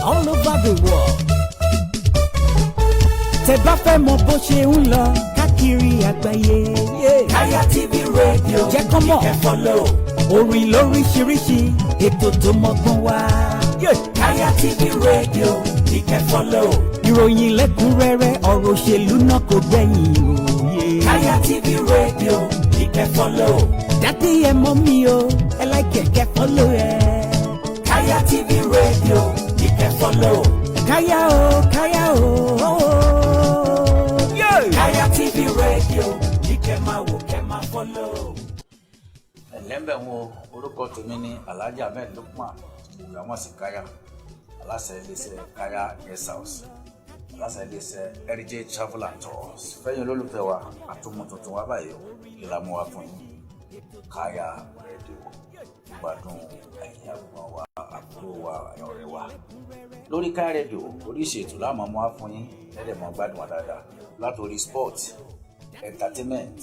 All over the world. Tẹ́ bá fẹ́ mọ bó ṣe ń lọ káàkiri àgbáyé. Kaya TV Radio. Jẹ́ kán mọ̀. Ẹ follow. Orin lóríṣiríṣi, ètò tó mọ́gbọ́n wá. Kaya TV Radio ní kẹ́ follow. Ìròyìn lẹ́kùnrẹ́rẹ́, ọ̀rọ̀ òṣèlú náà kò gbẹ̀yìn òye. Kaya TV Radio ní kẹ́ follow. Daddy ẹ mọ̀ mi o, ẹ like kẹ́ follow ẹ. Kaya TV Radio ní kẹ́ follow. Káyà o, káyà o. Kaya TV Radio ní kẹ́ máa wò, kẹ́ máa follow. Ẹ̀lẹ́mbẹ̀ wo, orúkọ tèmi ní Alhaji Ahmed Lukman Ìgbàmọ̀sí Kaya, aláṣẹ iléeṣẹ́ Kaya Guest House, aláṣẹ iléeṣẹ́ Heritage Travel and Tours. Fẹ́yìn olólùfẹ́ wa, àtúmọ̀ tuntun wa báyìí o, kí la mú wa fún yín? Kaya Radio, gbádùn ẹ̀yin àgbọ̀n wa, àbúrò wa, ẹ̀yin ọ̀rẹ́ wa lórí Kaya Radio. Oríṣi ètò láàmú mú wa fún yín lẹ́dẹ̀ mọ́ gbádùn wa dáadáa, látòrí sport, entertainment,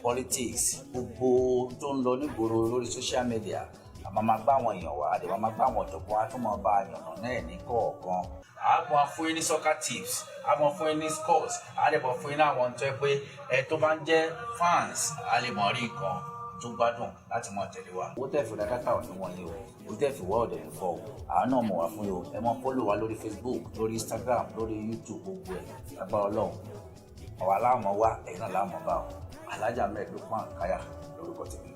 politics, gbogbo tó ń lọ nígboro lórí social media. Àmọ́ máa gbá àwọn èèyàn wá, àdèmọ́ máa gbá àwọn ọ̀jọ̀gbọ́n á tún máa bá a yànnà náà ní kọ̀ọ̀kan. A máa fún yín ní soccer tips, a máa fún yín ní scores, a lè mọ̀ fún yín ní àwọn tó yẹ pé ẹ tó bá ń jẹ́ fans, a lè mọ̀ rí nǹkan tó gbádùn láti máa tẹ̀lé wa. Owó tẹ̀ fi ra data ò ní wọ̀nyí o, owó tẹ̀ fi wá ọ̀dẹ̀ ní fọ́ o. Àwọn náà mọ̀ wá fún yín o. Ẹ máa follow wa lórí Facebook, lórí Instagram, lórí YouTube, gbogbo ẹ̀. Lágbára Ọlọ́run, àwa láàmú wá, ẹ̀yin náà láàmú bá o. Alhaji Ahmed Lukman Kaya lórúkọ tèmi.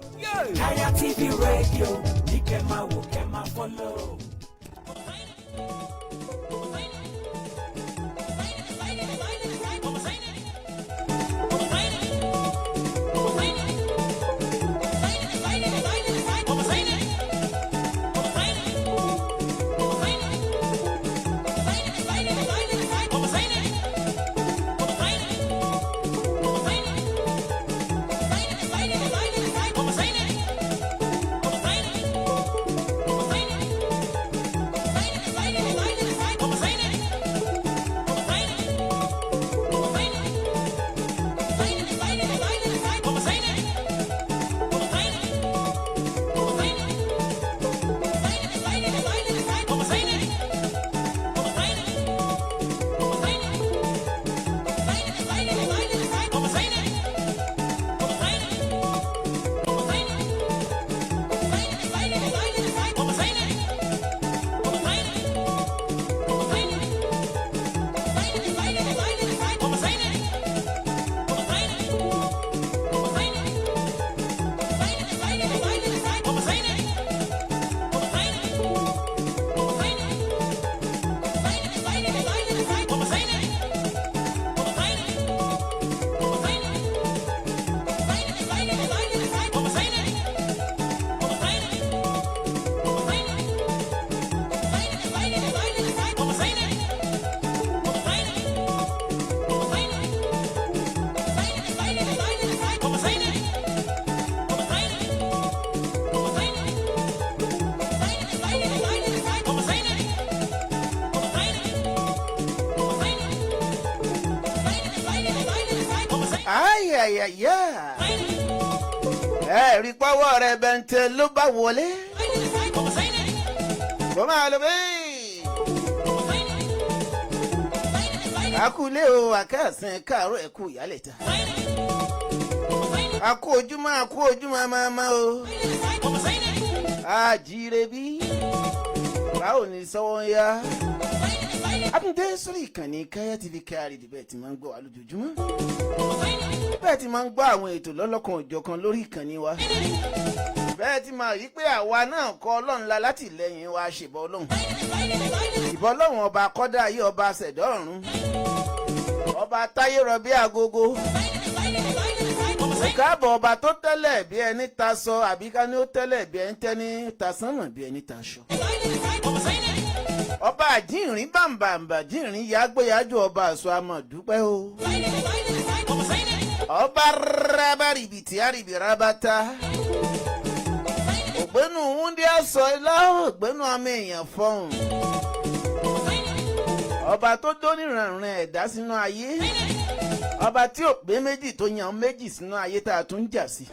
Kaya TV Radio ní kẹ́ máa wò, kẹ́ máa follow. Ayayaya, ẹ rí pọ́wọ́ rẹ bẹ́ńtẹ́ ló bá wọlé kó máa lọ bẹ́ẹ̀. Àkúlé o, àkàsìn, káàárọ̀, ẹ̀kú ìyálẹ̀ta, àkú ojúmọ́, àkú ojúmọ́ máa má o, àjíire bí, báwo ni sọ́wọ́ ń yá? Àtúndé sórí ìkànnì Kaya TV Kárí bẹ́ẹ̀ tí máa ń gbọ́ wa lójoojúmọ́, bẹ́ẹ̀ tí máa ń gbọ́ àwọn ètò lọ́lọ́kan òjọ̀kan lórí ìkànnì wa, bẹ́ẹ̀ tí máa rí pé àwa náà kọ́ Ọlọ́run la láti lẹ́yìn wa ṣèbọ̀ Ọlọ́run, ìbọn Ọlọ́run ọba kọ́dá ayé, ọba ṣẹ̀dá ọ̀run, ọba táyé rọ bí agogo. Káàbọ̀, ọba tó tẹ́lẹ̀ bí ẹni ta sọ, àbí ká ní ó tẹ́lẹ̀ bí ẹni tẹ́ni ta sánmọ̀ bí ẹni ta sọ. Ọba àjínrín bàǹbàǹbà jínrín yàgbéyàjò, ọba àṣọ àmọ̀dúpẹ́ o. Ọba rábàrìbìtì àrìbì rábàtà. Ògbénu wúndí àṣọ ilá, ògbénu àmì èèyàn fọhùn. Ọba tó dóníranran ẹ̀dá sínú ayé, ọba tí ò pé méjì tó yan méjì sínú ayé tá a tún ń jà sí.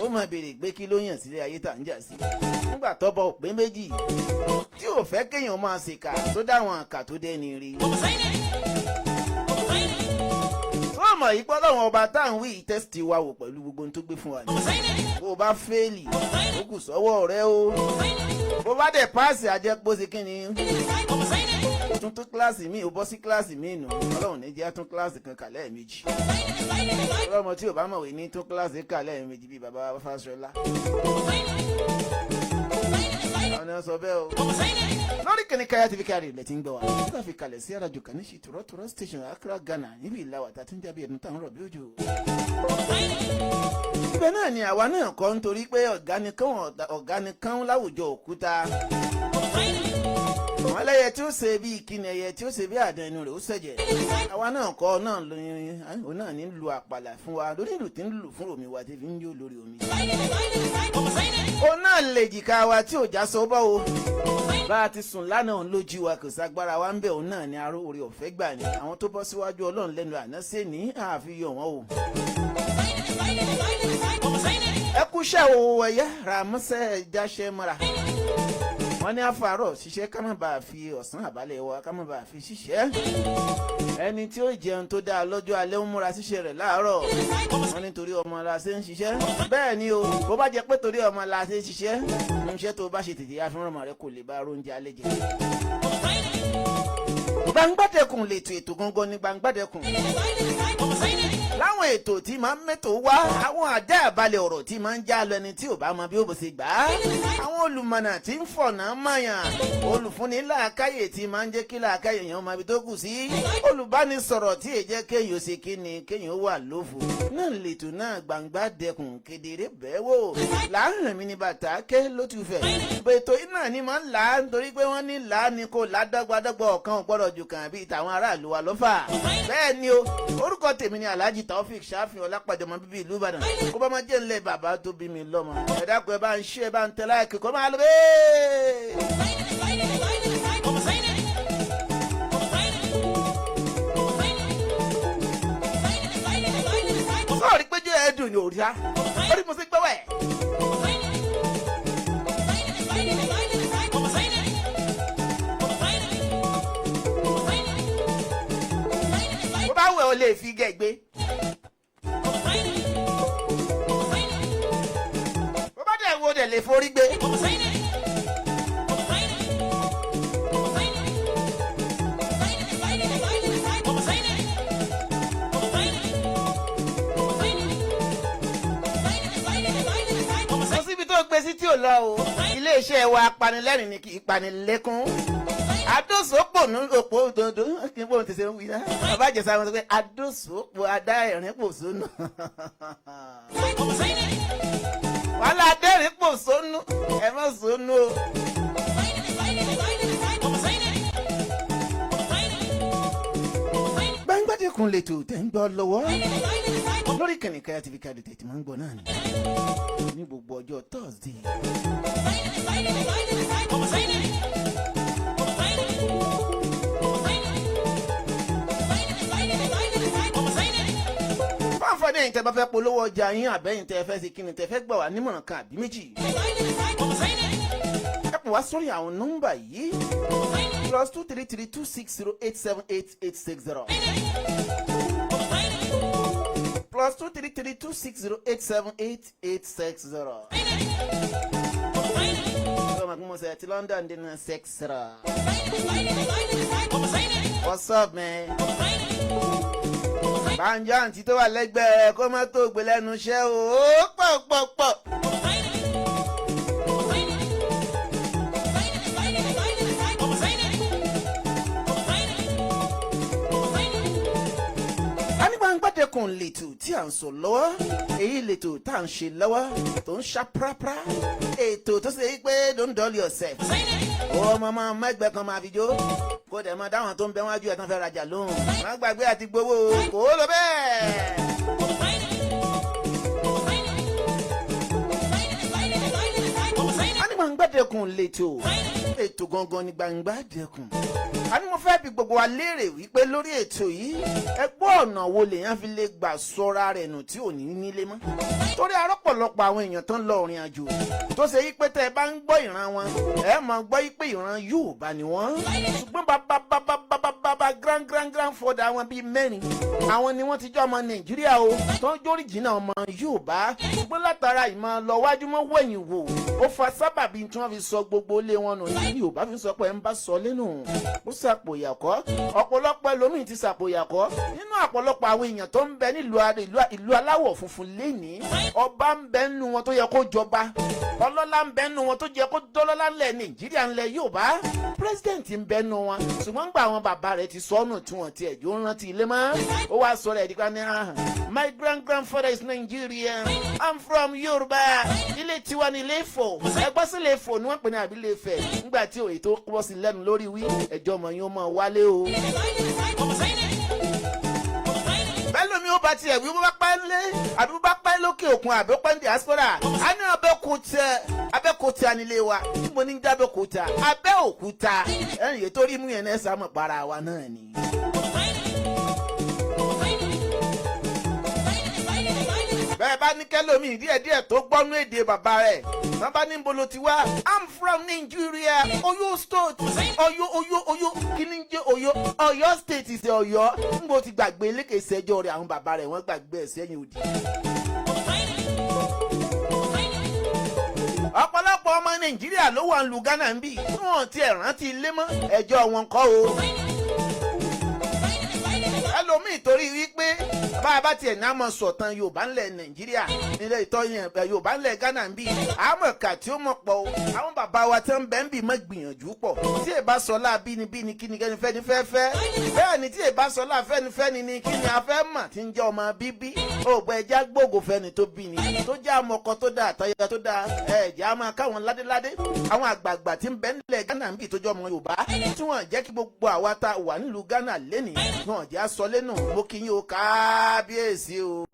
Ó máa béèrè pé kí ló yàn sílé ayé tá à ń jà sí nígbà tọ́bọ̀ òpin méjì tí ò fẹ́ kéèyàn máa ṣèkà tó dáwọn àkà tó dẹ́ni rí. Tó mọ̀ yìí pé Ọlọ́run ọba tá à ń wí tẹ́sítì wa wò pẹ̀lú gbogbo ohun tó gbé fún wa ni. Bó o bá fẹ́ẹ̀lì, ó kù sọ́wọ́ rẹ o. Bó bá dẹ̀ páàsì, àjẹpọ̀ sí kí ni tún tún kíláàsì míì, ó bọ́ sí kíláàsì míì nù. Ọlọ́run ní jẹ́ tún kíláàsì kan kà lẹ́ẹ̀mejì. Ọlọ́mọ tí ò bá mọ̀wé ní tún kíláàsì kà lẹ́ẹ̀mejì bíi bàbá Fáṣọlá. Àwọn ni wọ́n sọ bẹ́ẹ̀ o. Lórí kìnìún Kaya TV kárí ilẹ̀ tí ń gbọ́ wa, nígbà fi kalẹ̀ sí arájò kàníṣì tòrọ́tòrọ́ station, Accra, Ghana, níbi ìlàwà tá a ti ń jábí ẹnu tá à ń rọ̀ bí òjò. Ibẹ̀ náà ni àwa náà kọ́, nítorí pé ọ̀gá ni kán láwùjọ òkúta. Àwọn ẹlẹ́yẹ tí ó ṣe bí ìkíni, ẹyẹ tí ó ṣe bí àdán, ẹnu rẹ̀ ó ṣẹ̀jẹ̀. Àwa náà kọ́ náà lóyún, òun náà ní lu àpàlà fún wa lórí ìlú tí ń lù fún omi wa tí fi ń yó lórí omi. Òun náà lè jìkà wa tí ò já sọ bọ́ o. Bá a ti sùn lánàá, òun lójú wa, kò ságbára wa ń bẹ̀. Òun náà ní aró orí ọ̀fẹ́ gbà ní àwọn tó bọ́ síwájú Ọlọ́run lẹ́nu àná sí ní àfihàn wọn o. Ẹ kúṣẹ́ o, ẹ̀yà ràmúṣẹ́ jáṣẹ́ mọ́ra. Wọ́n ní àfàárọ̀ ṣiṣẹ́, ká má bàa fi ọ̀sán àbálẹ̀ wa, ká má bàa fi ṣiṣẹ́. Ẹni tí ó jẹun tó dáa lọ́jọ́ alẹ́, ń múra ṣiṣẹ́ rẹ̀ láàárọ̀. Wọ́n ní torí ọmọ la ṣe ń ṣiṣẹ́. Bẹ́ẹ̀ ni o, bó bá jẹ́ pé torí ọmọ la ṣe ń ṣiṣẹ́, iṣẹ́ tó bá ṣe tètè yá fún ọmọ rẹ, kò lè bá oúnjẹ alẹ́ jẹ. Gbangbadẹkùn lètò, ètò gangan ní Gbangbadẹkùn, láwọn ètò tí máa ń mẹ́tò wá, àwọn àdá àbalẹ̀ ọ̀rọ̀ tí máa ń já lọ ẹni tí ò bá mọ bí ó bó ṣe gbà á, àwọn olùmọ̀nà tí ń fọ̀nà mọ̀yàn, olùfúnni làákàyè tí máa ń jẹ́ kí làákàyè yẹn mọ ibi tó kù sí, olùbánisọ̀rọ̀ tí èyí jẹ́ kéèyàn ó ṣe kí ni kéèyàn ó wà lófo náà lètò náà. Gbangbadẹkùn kedere bẹ́ẹ̀ wò láàrin mi ní bàtà ké ló ti fẹ̀. Ètò iná ni máa ń là á, nítorí pé wọ́n ní là á ni kò ládọ́gbadọ́gba, ọ̀kan ò gbọ́dọ̀ jù kàn bíi tàwọn aráàlú wa lọ́fà. Bẹ́ẹ̀ ni o, orúkọ tèmi ni Alhaji Taofik Ṣáfihàn Ọlápàdé, ọmọ bíbí ìlú Ìbàdàn, kó bá máa jẹ́ ńlẹ̀ bàbá tó bí mi lọ́mọ. Ẹ dákun, ẹ bá ń ṣe, ẹ bá ń tẹ láìkì, kó máa lọ bẹ́ẹ̀. Sọ́ọ̀rí péjú ẹ̀ dùn ní òrìṣà orí mo sì gbọ́wọ́ ẹ̀. Bó bá wẹ̀, o lè fi gẹ̀ gbé. Bó bá dẹ̀ wo, dẹ̀ lè forí gbé. Kò síbi tó gbé sí tí ò lọ o. Iléeṣẹ́ wa, apanilẹ́rìn ni, kì í panilẹ́kún. Adósòpò ní òpó dodo kí n bóun ti ṣe ń wí náà. Bàbá Ìjẹ̀ṣà wọn sọ pé adósòpò adá ẹ̀rín pò sónù. Wàhálà adẹ́rìn pò sónù, ẹ má sónù o. Gbangbadẹkùn lètò tẹ̀ ń gbọ́ lọ́wọ́ lórí kànìkàyà TV káàdì tẹ̀ tí máa ń gbọ́ náà ni ní gbogbo ọjọ́ Thursday. Fáfáni ẹ̀yin tẹ́ bá fẹ́ polówó ọjà yín, àbẹ́yìn tẹ́ fẹ́ ṣe kíni, tẹ́ fẹ́ gbà wá nímọ̀ràn kan àbí méjì, ẹ pè wá sórí àwọn nọ́mbà yìí: +233 260 878 860, +233 260 878 860. Ọmọ kí mo sẹ ti London dín ní 60. What's up, man? Banjo àǹtí tó wà lẹ́gbẹ̀ẹ́ kó má tó gbé lẹ́nu iṣẹ́ o, ó pọ̀ pọ̀ pọ̀. A ní Gbangbadẹkùn lètò tí à ń sọ lọ́wọ́, èyí lètò tá à ń ṣe lọ́wọ́ tó ń ṣá prápra, ètò tó ṣe pé don't dull yourself. Ó ọmọ mẹ́gbẹ́ kan máa fi jó, kó dẹ̀ mọ dáwọn tó ń bẹ wájú ẹ̀ tán fẹ́ rajà lóhùn. Má gbàgbé àti gbowó, kó lọ bẹ́ẹ̀. A ní Gbangbadẹkùn. Dẹkùn lẹ́tọ̀, ètò gangan ní Gbangba Dẹkùn. A ní mo fẹ́ bi gbogbo wa léèrè wípé lórí ètò yìí, ẹ gbọ́, ọ̀nà wo lèèyàn fi lè gbà sọ́ra rẹ̀ nù tí ò ní nílé mọ́? Torí arọ́pọ̀lọpọ̀ àwọn èèyàn tó ń lọ ìrìn àjò tó ṣe yí pé tẹ́ ẹ bá ń gbọ́ ìran wọn, ẹ máa gbọ́ yí pé ìran Yorùbá ni wọ́n, ṣùgbọ́n bàbá bàbá bàbá bàbá, grand grand grandfather wọn bíi mẹ́rin, àwọn ni wọ́n ti jọ́ ọmọ Nàìjíríà o, tó ń jórí jìnnà ọmọ Yorùbá, ṣùgbọ́n látara ìmọ̀ lọ wájú mọ́ wẹ̀yìn wò, ó fa sábàbí tí wọ́n fi sọ gbogbo ilé wọn nù. Ní Yorùbá fi sọ pé ẹ ń bá sọ lẹ́nu, ó sàpò ìyàkọ́. Ọ̀pọ̀lọpọ̀ ẹlòmíì ti sàpò ìyàkọ́ nínú ọ̀pọ̀lọpọ̀ àwọn èèyàn tó ń bẹ nílùú ìlú aláwọ̀ funfun lénìí. Ọba ń bẹ nínú wọn tó yẹ kó jọba, ọlọ́lá ń bẹ nínú wọn tó yẹ kó dọ́lọ́lá ńlẹ̀ Nàìjíríà, ńlẹ̀ Yorùbá, president ń bẹ nínú wọn, ṣùgbọ́n gbà àwọn bàbá rẹ̀ ti sọnù tí wọ́n ti ẹ̀jọ́ rántí ilé mọ́, ó wá sọ rẹ̀ dípa ní ahàn, "My grand grandfather is Nigerian, I'm from Yorùbá, ilé tiwa ní Ilé Ifọ̀." Ẹgbọ́n sí Ilé Ifọ̀ ni wọ́n pè ní àbí Ilé Ifẹ̀? Nígbà tí òye tó kọ́ sí lẹ́nu lórí wí ẹjọ́ ọmọ yín ó máa wálé o. Bẹ́ẹ̀ lómi ó bá tiẹ̀ wí, bó bá pẹ́ lé àbí bó bá pẹ́ lókè òkun àbí ó pẹ́ ní diaspora, a ní Abẹ́òkúta. Abẹ́òkúta nílé wa. Níbo ní jẹ́ Abẹ́òkúta? Abẹ́òkúta ẹ̀yìn ètò orí mú yẹn náà sá mọ̀ para wa náà ni. Bẹ́ẹ̀ bá ní kẹ́lómi díẹ̀díẹ̀ tó gbọ́nú èdè bàbá rẹ̀, wọ́n bá ní bolo ti wá, "I'm from Nigeria, Oyo State." Oyo, Oyo, Oyo, kí ni jẹ́ Oyo? Ọ̀yọ́ State is Ọ̀yọ́. Níbo ti gbàgbé lékè sẹ́jọ́ rẹ̀, àwọn bàbá rẹ̀ wọ́n gbàgbé ẹ̀ sẹ́yìn òdì. Ọ̀pọ̀lọpọ̀ ọmọ Nàìjíríà ló wà ń lu Ghana ń bì tí wọ́n ti ẹ̀ rántí ilé mọ́. Ẹjọ́ wọn kọ́ o. Ẹlòmíì, torí wípé bá a bá tiẹ̀ ní àmọ́ sọ̀tàn Yorùbá ńlẹ̀ Nàìjíríà nílẹ̀ ìtọ́yìn Yorùbá ńlẹ̀ Ghana ń bì, àmọ́ kà tí ó mọ̀ pọ̀ o. Àwọn bàbá wa tí wọ́n bẹ́ ń bì mọ́ gbìyànjú pọ̀. Tí èbá sọlá bínibíni, kí ni kẹ́ni fẹ́ni fẹ́ fẹ́? Bẹ́ẹ̀ ni, tí èbá sọlá fẹ́nifẹ́ni ni, kí ni a fẹ́ mọ̀ tí ń jẹ́ ọmọ bíbí? Ògbẹ́ ẹja gbòògò fẹ́ni tó bí ni, tó jẹ́ àmọ́kọ tó dáa, àtọ́yẹ tó dáa. Ẹ̀jẹ̀ á máa káwọn ládéládé, àwọn àgbààgbà tí ń bẹ nílẹ̀ Ghana ń bì tó jẹ́ ọmọ Yorùbá, tí wọ́n jẹ́ kí gbogbo àwa tá wà nílùú Ghana lénìí, wọ́n jẹ́ aṣọ lẹ́nu. Mo kí yín o, kábíyèsí o.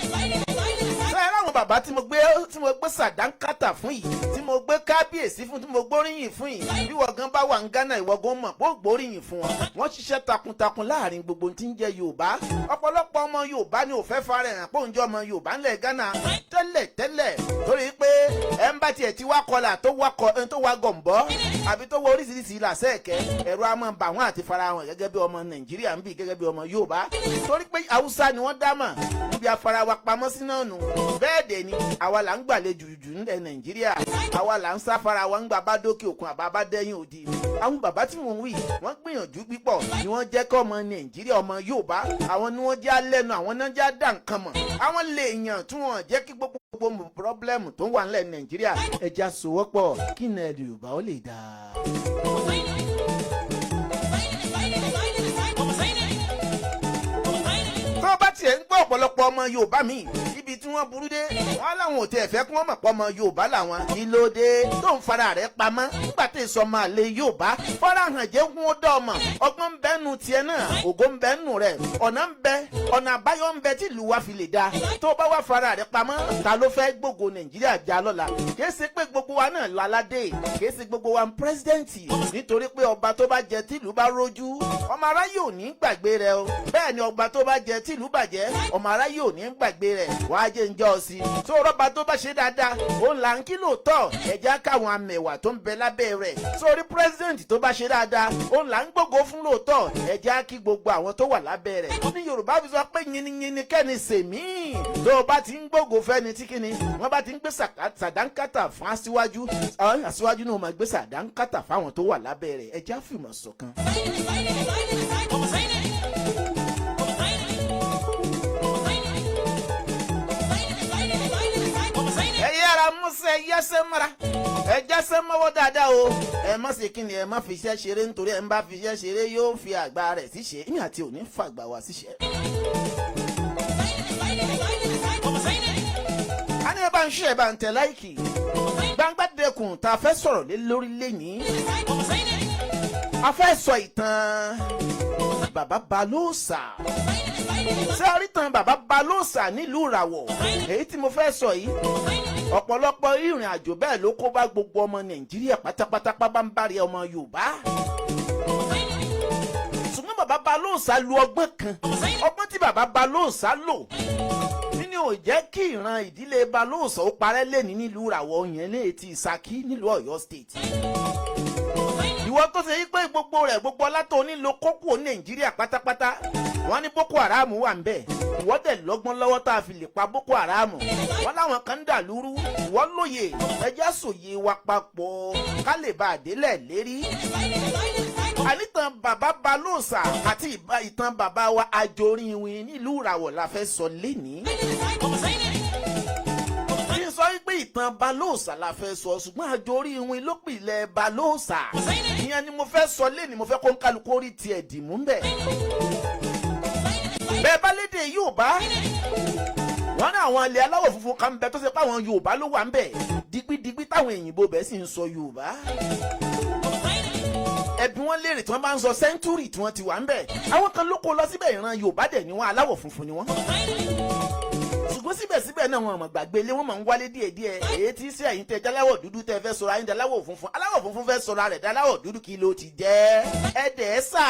Sẹ́yìn láwọn bàbá tí mo gbé sàdánkátà fún yìí, tí mo gbé kábíyèsí fún, tí mo gbóríyìn fún yìí, bí wọ́n gan bá wà ń Ghana, ìwọ gan mọ̀ pé ó gbóríyìn fún wọn. Wọ́n ṣiṣẹ́ takuntakun láàrin gbogbo tí ń jẹ́ Yorùbá. Ọ̀pọ̀lọpọ̀ ọmọ Yorùbá ni ò fẹ́ fara hàn pé òun jẹ́ ọmọ Yorùbá ńlẹ̀ Ghana tẹ́lẹ̀ tẹ́lẹ̀, torí pé ẹ̀ ń bá tiẹ̀ ti wá kọlà tó wá kọ tó wá gọ̀m̀bọ́ àbí tó wọ oríṣiríṣi làṣẹ́ẹ̀kẹ́, ẹ̀rọ a máa bà wọ́n àti fara hàn gẹ́gẹ́ bí ọmọ Nàìjíríà ń bì, gẹ́gẹ́ bí ọmọ Yorùbá, torí pé Haúsá ni wọ́n dá mọ̀ níbi afara wa pamọ́ sí náà nù. Bẹ́ẹ̀ dẹ̀ ni àwa là ń gbàlejò jù nílẹ̀ Nàìjíríà, àwa là ń sáfara wa ń gbà bá dókè òkun àbá bá dẹ́yìn òdì. Àwọn bàbá tí mò ń wí, wọ́n gbìyànjú pípọ̀ ni wọ́n jẹ́ kọ́ ọmọ Nàìjíríà, ọmọ Yorùbá, àwọn ni wọ́n jẹ́ alẹ́nu, àwọn náà jẹ́ dá nǹkan mọ̀, àwọn lè yàn tí wọ́n jẹ́ kí gbogbo problem tó wà nílẹ̀ Nàìjíríà ẹja sowọ́pọ̀ kí ilẹ̀ Yorùbá ó lè dáa. Tó bá tiẹ̀ ń gbọ́ ọ̀pọ̀lọpọ̀ ọmọ Yorùbá mi, ibi tí wọ́n burú dé, wọ́n láwọn ò tiẹ̀ fẹ́ kí wọ́n mọ̀ pọ̀ ọmọ Yorùbá làwọn. Kí ló dé tó ń fara rẹ̀ pamọ́ nígbà tí èso ọmọ àlè Yorùbá farahàn jẹ́ kún ó dá ọmọ? Ọgbọ́n ń bẹ́nu tiẹ̀ náà, ògo ń bẹ́nu rẹ̀, ọ̀nà ń bẹ, ọ̀nà àbáyọ ń bẹ tí ìlú wa fi lè dáa. Tó bá wà fara rẹ̀ pamọ́, ta ló fẹ́ gbógo Nàìjíríà já lọ́la? Kìí ṣe pé gbogbo wa náà láládé, kìí ṣe gbogbo wa ń president, nítorí pé ọba tó bá jẹ tìlú bá rójú, ọmọ aráyé ò ní gbàgbé rẹ̀ o. Bẹ́ẹ̀ ni ọba tó bá jẹ tìlú bàjẹ́, ọmọ aráyé ò ní gbàgbé rẹ̀. Wàá jẹ́ ń jọ́ ọ sí i tó rọ́bà tó bá ṣe dáadáa, òun là ń kí lóòótọ́, ẹ̀já káwọn amẹ̀wà tó ń bẹ lábẹ́ rẹ̀. Sórí president tó bá ṣe dáadáa, òun là ń gbógo fún lóòótọ́, ẹ̀já kí gbogbo àwọn tó wà lábẹ́ rẹ̀. Ní Yorùbá fi sọ pé yinyinyin kẹ́ni sèmí. Tó o bá ti ń gbógo fẹ́ni tí kíni wọ́n bá ti ń gbé sàdánkátà fún aṣíwájú, àwọn aṣíwájú náà máa gbé sàdánkátà fáwọn tó wà lábẹ́ rẹ̀. Ẹ̀já fìmọ̀ ṣọ̀kan. Ẹ yára músẹ yẹsẹ mọ́ra, ẹ jẹ́sẹ́ mọ́wọ́ dáadáa o. Ẹ má ṣe kíni, ẹ má fi iṣẹ́ ṣeré, nítorí ẹ ń bá fi iṣẹ́ ṣeré yóò fi àgbà rẹ̀ síṣe. Èmi àti òní fàgbà wá síṣe. A ní ẹ bá ń ṣe, ẹ bá ń tẹ like. Gbangba Dẹkùn tá a fẹ́ sọ̀rọ̀ lé lórí lẹ́yìn, a fẹ́ sọ ìtàn bàbá Balóòsà. Ṣé a rí tan bàbá Balóòsà nílùú Ìràwọ̀ èyí tí mo fẹ́ sọ yìí? Ọ̀pọ̀lọpọ̀ ìrìn àjò bẹ́ẹ̀ ló kó bá gbogbo ọmọ Nàìjíríà pátápátá, pábánbárí ọmọ Yorùbá. Ṣùgbọ́n bàbá Balóòsà lu ọgbọ́n kan. Ọgbọ́n tí bàbá Balóòsà lò nínú ò jẹ́ kí ìran ìdílé Balóòsà ó parẹ́ lẹ́ni nílùú Ìràwọ̀ yẹn ní etí Ṣakí nílùú Ọ̀yọ́ State. Ìwọ tó ṣe yí pé gbogbo rẹ̀, gbogbo ọlá tó ní lo kókó Nàìjíríà pátápátá, wọ́n ní Boko Haram wà ń bẹ̀, ìwọ dẹ̀ lọ́gbọ́n lọ́wọ́ tá a fi lè pa Boko Haram. Wọ́n láwọn kan ń dà lúrú, ìwọ lóye. Ẹjẹ́ sòye wa papọ̀ ká lè bá àdélẹ̀ lérí. Ànítàn bàbá Balóòsà àti ìtàn bàbá wa Ajorinwin nílùú Ìràwọ̀ la fẹ́ sọ lénìí. Tí n sọ wípé ìtàn Balóòsà la fẹ́ sọ, ṣùgbọ́n Ajorinwin ló pìlẹ̀ Balóòsà. Ìyẹn ni mo fẹ́ sọ lénìí. Mo fẹ́ kó ń kálukú orí tiẹ̀ dì mú bẹ́ẹ̀. Bẹ́ẹ̀ bá lédè Yorùbá, wọ́n ní àwọn ilẹ̀ aláwọ̀ funfun kan bẹ tó ṣe pé àwọn Yorùbá ló wà ń bẹ̀ digbidigbi, táwọn èyìnbó bẹ́ẹ̀ sì ń sọ Yorùbá. Ẹbí wọn léèrè tí wọ́n bá ń sọ century tí wọ́n ti wà ń bẹ̀. Àwọn kan ló kó lọ síbẹ̀. Ìran Yorùbá dẹ̀ ni wọ́n, aláwọ̀ funfun ni wọ́n, ṣùgbọ́n síbẹ̀síbẹ̀ náà, wọn àmọ̀ gbàgbé ilé wọn máa ń wálé díẹ̀díẹ̀. Èyí tí sí ẹ̀yin tẹ jáláwọ̀ dúdú tẹ fẹ́ sọ̀rọ̀ ayé daláwọ̀ funfun, aláwọ̀ funfun fẹ́ sọ̀rọ̀ rẹ̀ daláwọ̀ dúdú, kí ló ti jẹ́ ẹ̀dẹ̀ sá.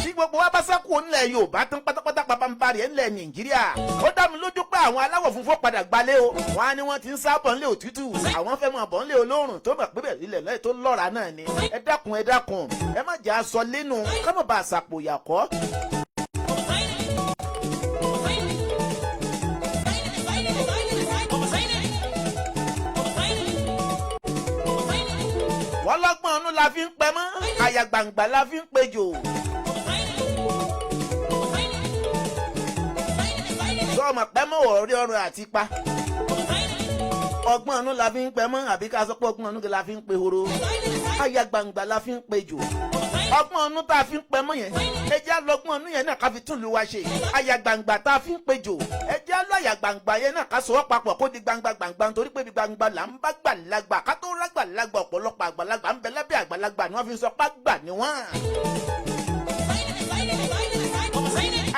Tí gbogbo wa bá sẹ́kù ńlẹ̀ Yorùbá tán pátápátá, pàpàǹbarì ńlẹ̀ Nàìjíríà, ó dá mi lójú pé àwọn aláwọ̀ funfun padà gbalé o. Wọn á ní wọ́n ti ń sábọ̀ ńlẹ̀ òtútù, àwọn fẹ́ mọ̀ bọ̀ ńlẹ̀ olóòrùn tó mọ̀ pé bẹ́ẹ̀ ilẹ̀ lọ́yẹ̀ tó lọ́ra náà ni. Ẹ dákun, ẹ dákun, ẹ má jẹ́ aṣọ lẹ́nu kọ́mọ̀ bá àṣàpò yàkọ́. Wọ́n lọ́gbọ́n ọ̀nù la fi ń pẹ́ mọ́, àyà gbàǹgbà la fi ń pejò. Sọ́ọ̀mọ̀ pẹ́ mọ́ ọ̀rí ọrùn àti pa. Ọgbọ́n ọ̀nù la fi ń pẹ́ mọ́, àbí ká sọ pé ọgbọ́n ọ̀nù la fi ń pe horo, àyà gbangba la fi ń pe jò. Ọgbọ́n ọ̀nù tá a fi ń pẹ́ mọ́ yẹn, ẹjẹ́ àlọ́gbọ́n ọ̀nù yẹn náà ká fi tún lu wa ṣe. Àyà gbangba tá a fi ń pe jò, ẹjẹ́ àlọ́ àyà gbangba yẹn náà ká sọ papọ̀ kó di gbangba gbangba, nítorí pé gbangba là ń bá gbàlagbà. Ká tó rágbàlagbà, ọ̀pọ̀lọpọ̀ àgbàlagbà ń bẹ lábẹ́ àgbàlagbà ni wọ́n fi sọ pá gbà ni wọ́n.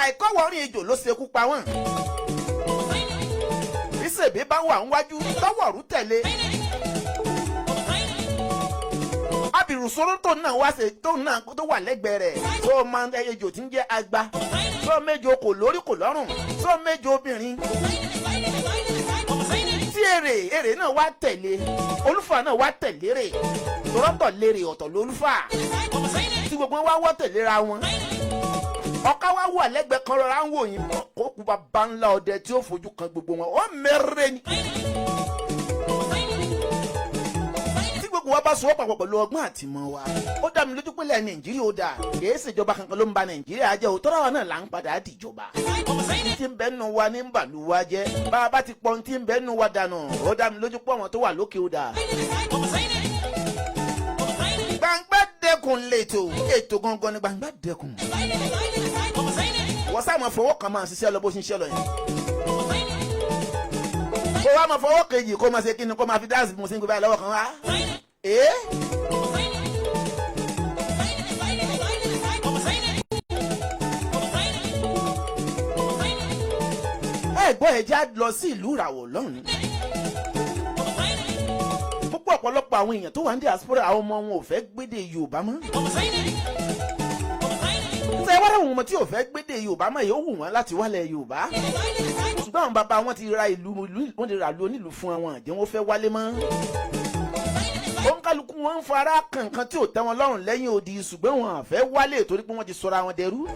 Àìkọ́wọ́rin ejò ló ṣekú pa wọ́n. Bísèbí bá wà níwájú, tọwọ́rú tẹ̀lé. Abirùsọ̀rọ̀ tó náà wá ṣe tó náà tó wà lẹ́gbẹ̀ẹ́ rẹ̀, tó máa ń ejò tí ń jẹ́ agba, tó méjo kò lórí kò lọ́rùn, tó méjo obìnrin tí èrè èrè náà wá tẹ̀lé, olúfà náà wá tẹ̀lé rè tọ́rọ́tọ̀ lérè ọ̀tọ̀ lólúfà, tí gbogbo wọn wá wọ́ tẹ̀léra wọn. Ọ̀ká wá wà lẹ́gbẹ̀ẹ́ kan, rọra ń wò yín kó kú bàbá ńlá ọdẹ tí ó fojú kan gbogbo wọn, ó mẹ́rẹ́ ni. Tí gbogbo wa bá sọ papọ̀ pẹ̀lú ọgbọ́n àtìmọ̀ wa, ó dá mi lójú pé ilẹ̀ Nàìjíríà ó dáa. Kìí ṣèjọba kankan ló ń ba Nàìjíríà jẹ́ òótọ́, àwa náà là ń padà dìjọba. Tí ń bẹ nù wa ní bàlú wa jẹ́. Bá a bá ti pọ́n tí ń bẹ nù wa dànù, ó dá mi lójú pé àwọn tó wà lókè ó dáa. Gbangba dẹkùn lẹ́tọ̀, ètò gangan ni gbangba dẹkùn. Wọ́n sáà máa fọwọ́ kan máa ṣiṣẹ́ lọ bó ṣe ń ṣiṣẹ́ lọ yẹn. Kó wá máa fọwọ́ kejì, kó máa ṣe kí ni, kó máa fi dáàsì bí mo ṣe ń gbé báyìí lọ́wọ́ kan wá. Ee. Ẹ gbọ́, ẹ já lọ sí ìlú Ìràwọ̀ lọ́hùn-ún. Púpọ̀ ọ̀pọ̀lọpọ̀ àwọn èèyàn tó wà ní diaspora, àwọn ọmọ wọn ò fẹ́ gbédè Yorùbá mọ́. Ṣé wọ́n ráwọn ọmọ tí ò fẹ́ gbédè Yorùbá mọ́ yìí, ó wù wọ́n láti wálẹ̀ Yorùbá, ṣùgbọ́n àwọn bàbá wọn ti ra ìlú, wọ́n ti ra ìlú onílùú fún wọn, àjẹ́ wọn fẹ́ wálé mọ́. Òǹkálukú wọn ń fara kankan tí ò tẹ́ wọn lọ́rùn lẹ́yìn odi, ṣùgbọ́n wọn àfẹ́ wálé torí pé wọ́n ti sọra wọn dẹrú.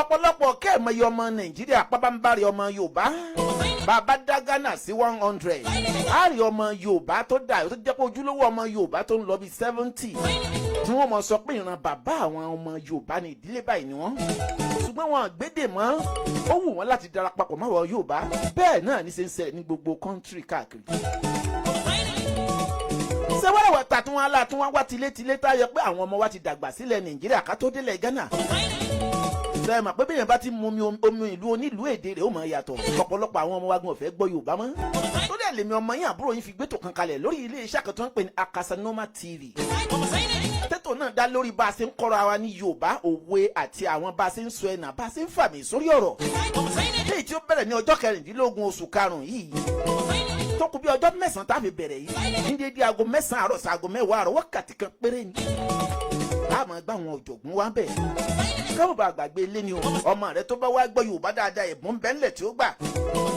Ọ̀pọ̀lọpọ̀ kẹ́ẹ̀mọye ọmọ Nàìjíríà, pábánbárì ọmọ Yorùbá, bàbá dá Ghana sí 100, á rí ọmọ Yorùbá tó dà tó jẹ́ pé ojúlówó ọmọ Yorùbá tó ń lọ bí 70, tí wọ́n mọ̀ sọ pé ìran bàbá àwọn ọmọ Yorùbá ní ìdílé báyìí ni wọ́n, ṣùgbọ́n wọn àgbédè mọ́. Ó wù wọ́n láti darapapọ̀ mọ́ àwọn Yorùbá. Bẹ́ẹ̀ náà ní ṣe ń ṣẹlẹ̀ ní gbogbo country káàkiri. Ṣé wọ́n wà tàtún wọn alá tí wọ́n wá tilétilé tá a yọ pé àwọn ọmọ wa ti dàgbà sílẹ̀ Nàìjíríà ká tó délẹ̀ Ghana? Ṣe mọ̀ pé bẹ́ẹ̀ bá ti mu omi ìlú onílùú, èdè rẹ̀ ó mọ̀ yàtọ̀. Ọ̀pọ̀lọpọ̀ àwọn ọmọ wa gan ò fẹ́ gbọ́ Yorùbá mọ́. Tó dẹ̀ ẹ̀ lèmi ọmọ yín àbúrò yín fi gbẹ́tò kan kalẹ̀ lórí ilé iṣẹ́ kan tó ń pè ní Akasanoma TV. Tètò náà dá lórí bá a ṣe ń kọ́ra wa ní Yorùbá, òwe àti àwọn bá a ṣe ń sọ ẹ̀nà, bá a ṣe ń fàmì sórí ọ̀rọ̀. Léyìí tí ó bẹ̀rẹ̀ ní ọjọ́ 16 oṣù karùn-ún yìí, tó kù bí ọjọ́ 9 tá a fi bẹ̀rẹ̀ yìí, ní dédé aago 9 àárọ̀ sí aago 10 àárọ̀, wákàtí kan péré ni a máa gbá àwọn ọ̀jọ̀gbọ́n wa bẹ̀. Káwọn bá gbàgbé ilé ni o. Ọmọ rẹ tó bá wá gbọ́ Yorùbá dáadáa, ẹ̀bùn bẹ́ńlẹ̀ tí ó gbà.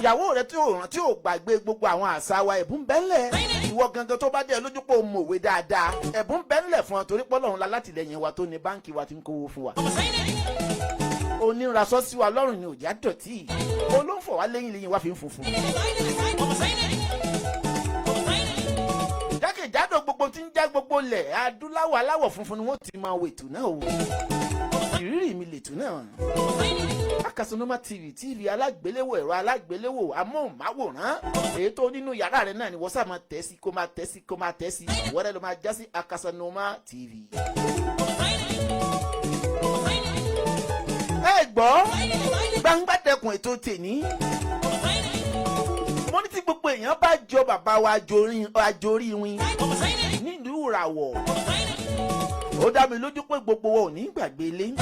Ìyàwó rẹ tí ò rán tí ò gbàgbé gbogbo àwọn àṣà wa, ẹ̀bùn bẹ́ńlẹ̀. Ìwọ gangan tó bá dé lójú pé o mọ̀wé dáadáa, ẹ̀bùn bẹ́ńlẹ̀ fún ọ, torí pọ́lọ́run la látìlẹ́yìn wa tó ní báǹkì wa ti ń kówó fún wa. Onírasọ sí wa lọ́rùn ni òjá dọ̀tí, olóńfọ̀ wa lẹ́yìn lẹ́yìn wa fi ń funfun. Jákèjádò gbogbo tí ń já gbogbo lẹ̀ adúláwọ̀ aláwọ̀ funfun ni wọ́n ti máa wò ètò náà o. Ìrírí mi lètò náà. Akasanoma TV, TV alágbéléwò, ẹ̀rọ alágbéléwò amóhùnmáwòrán èyí tó nínú yàrá rẹ náà ni wọ́n sáà máa tẹ̀ sí, kó máa tẹ̀ sí, kó máa tẹ̀ sí, wọ́n ló máa já sí Akasanoma TV. Ẹ gbọ́ gbangba dẹkùn ètò tèní. Mo ní tí gbogbo èèyàn bá jọ bàbá wa ajorí win nílùú Ìràwọ̀, ó dá mi lójú pé gbogbo wa ò ní gbàgbé ilé.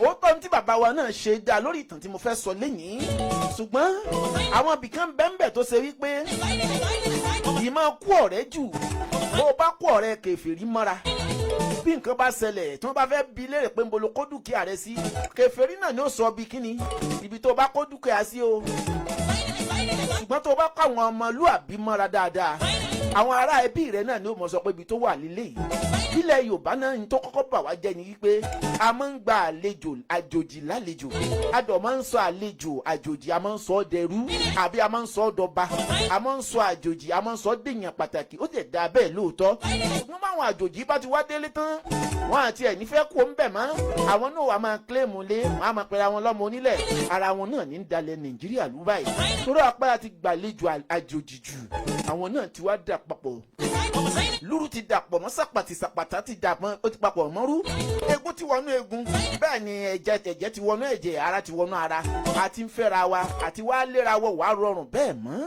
Ó tọ́ ní tí bàbá wa náà ṣe dá lórí ìtàn tí mo fẹ́ sọ lénìí, ṣùgbọ́n àwọn ibìkan bẹ́ńbẹ̀ tó ṣe wípé ìmọ̀ kú ọ̀rẹ́ jù. Bó o bá kú ọ̀rẹ́ kèfèrí mọ́ra, bí nǹkan bá ṣẹlẹ̀ tí wọ́n bá fẹ́ bi léèrè pé ń bolo kó dúkìá rẹ sí, kèfèrí náà ni ó sọ bí kíni ibi tó bá kó dúkìá sí o. Ṣùgbọ́n tó bá kó àwọn ọmọlúàbí mọ́ra dáadáa, àwọn ará ẹbí rẹ náà ni ó mọ̀ sọ pé ibi tó wà lílé yìí. Ilẹ̀ Yorùbá náà ní tó kọ́kọ́ bà wá jẹ́ ni wípé a máa ń gba àlejò àjòjì lálejò, a dọ̀ máa ń sọ àlejò àjòjì, a máa ń sọ ọ́ dẹrú àbí a máa ń sọ ọ́ dọba, a máa ń sọ àjòjì, a máa ń sọ ọ́ dèèyàn pàtàkì. Ó dẹ̀ da bẹ́ẹ̀ lóòótọ́, ṣùgbọ́n báwọn àjòjì bá ti wá délé tán, wọn àti ẹ̀ nífẹ̀ẹ́ kó ń bẹ̀ mọ́. Àwọn náà wà máa kílèmù lé, wọn á máa pera wọn lọ́mọ onílẹ̀. Ara wọn náà ní dalẹ̀ Nàìjíríà lú báyìí, torí apá àti gbàlejò àjòjì jù, àwọn náà ti wá dà papọ̀. Lúrú ti dàpọ̀ mọ́ sàpàtì, sàpàtà ti dàpọ̀, ó ti papọ̀ mọ́rú. Egun ti wọnú egun, bẹ́ẹ̀ ni ẹ̀jẹ̀ ẹ̀jẹ̀ ti wọnú ẹ̀jẹ̀, ara ti wọnú ara. Àti ń fẹ́ra wa àti wá léra wọ wàá rọrùn bẹ́ẹ̀ mọ́.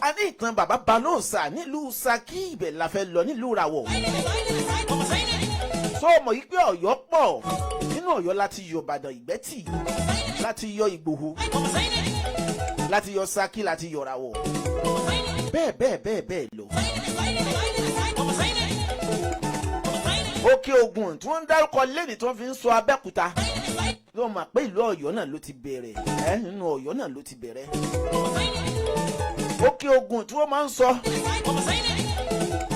A ní ìtàn bàbá Balóòsà nílùú Ṣakí, ibẹ̀ la fẹ́ lọ nílùú Ìràwọ̀. Sọ mọ̀ yìí pé Ọ̀yọ́ pọ̀. Nínú Ọ̀yọ́ láti yọ Ìbàdàn, Ìgbẹ́tì, láti yọ Ìgbòho, láti yọ Ṣakí, láti yọ Ìràwọ̀, bẹ́ẹ̀ bẹ́ẹ̀ bẹ́ẹ̀ bẹ́ẹ̀ lọ. Òkè Ògùn tí wọ́n ń dárúkọ lẹ́nìí tí wọ́n fi ń sọ Abẹ́òkúta ló mọ̀ pé ìlú Ọ̀yọ́ náà ló ti bẹ̀rẹ̀ ẹ́, nínú Ọ̀yọ́ náà ló ti bẹ̀rẹ̀. Òkè Ògùn tí wọ́n máa ń sọ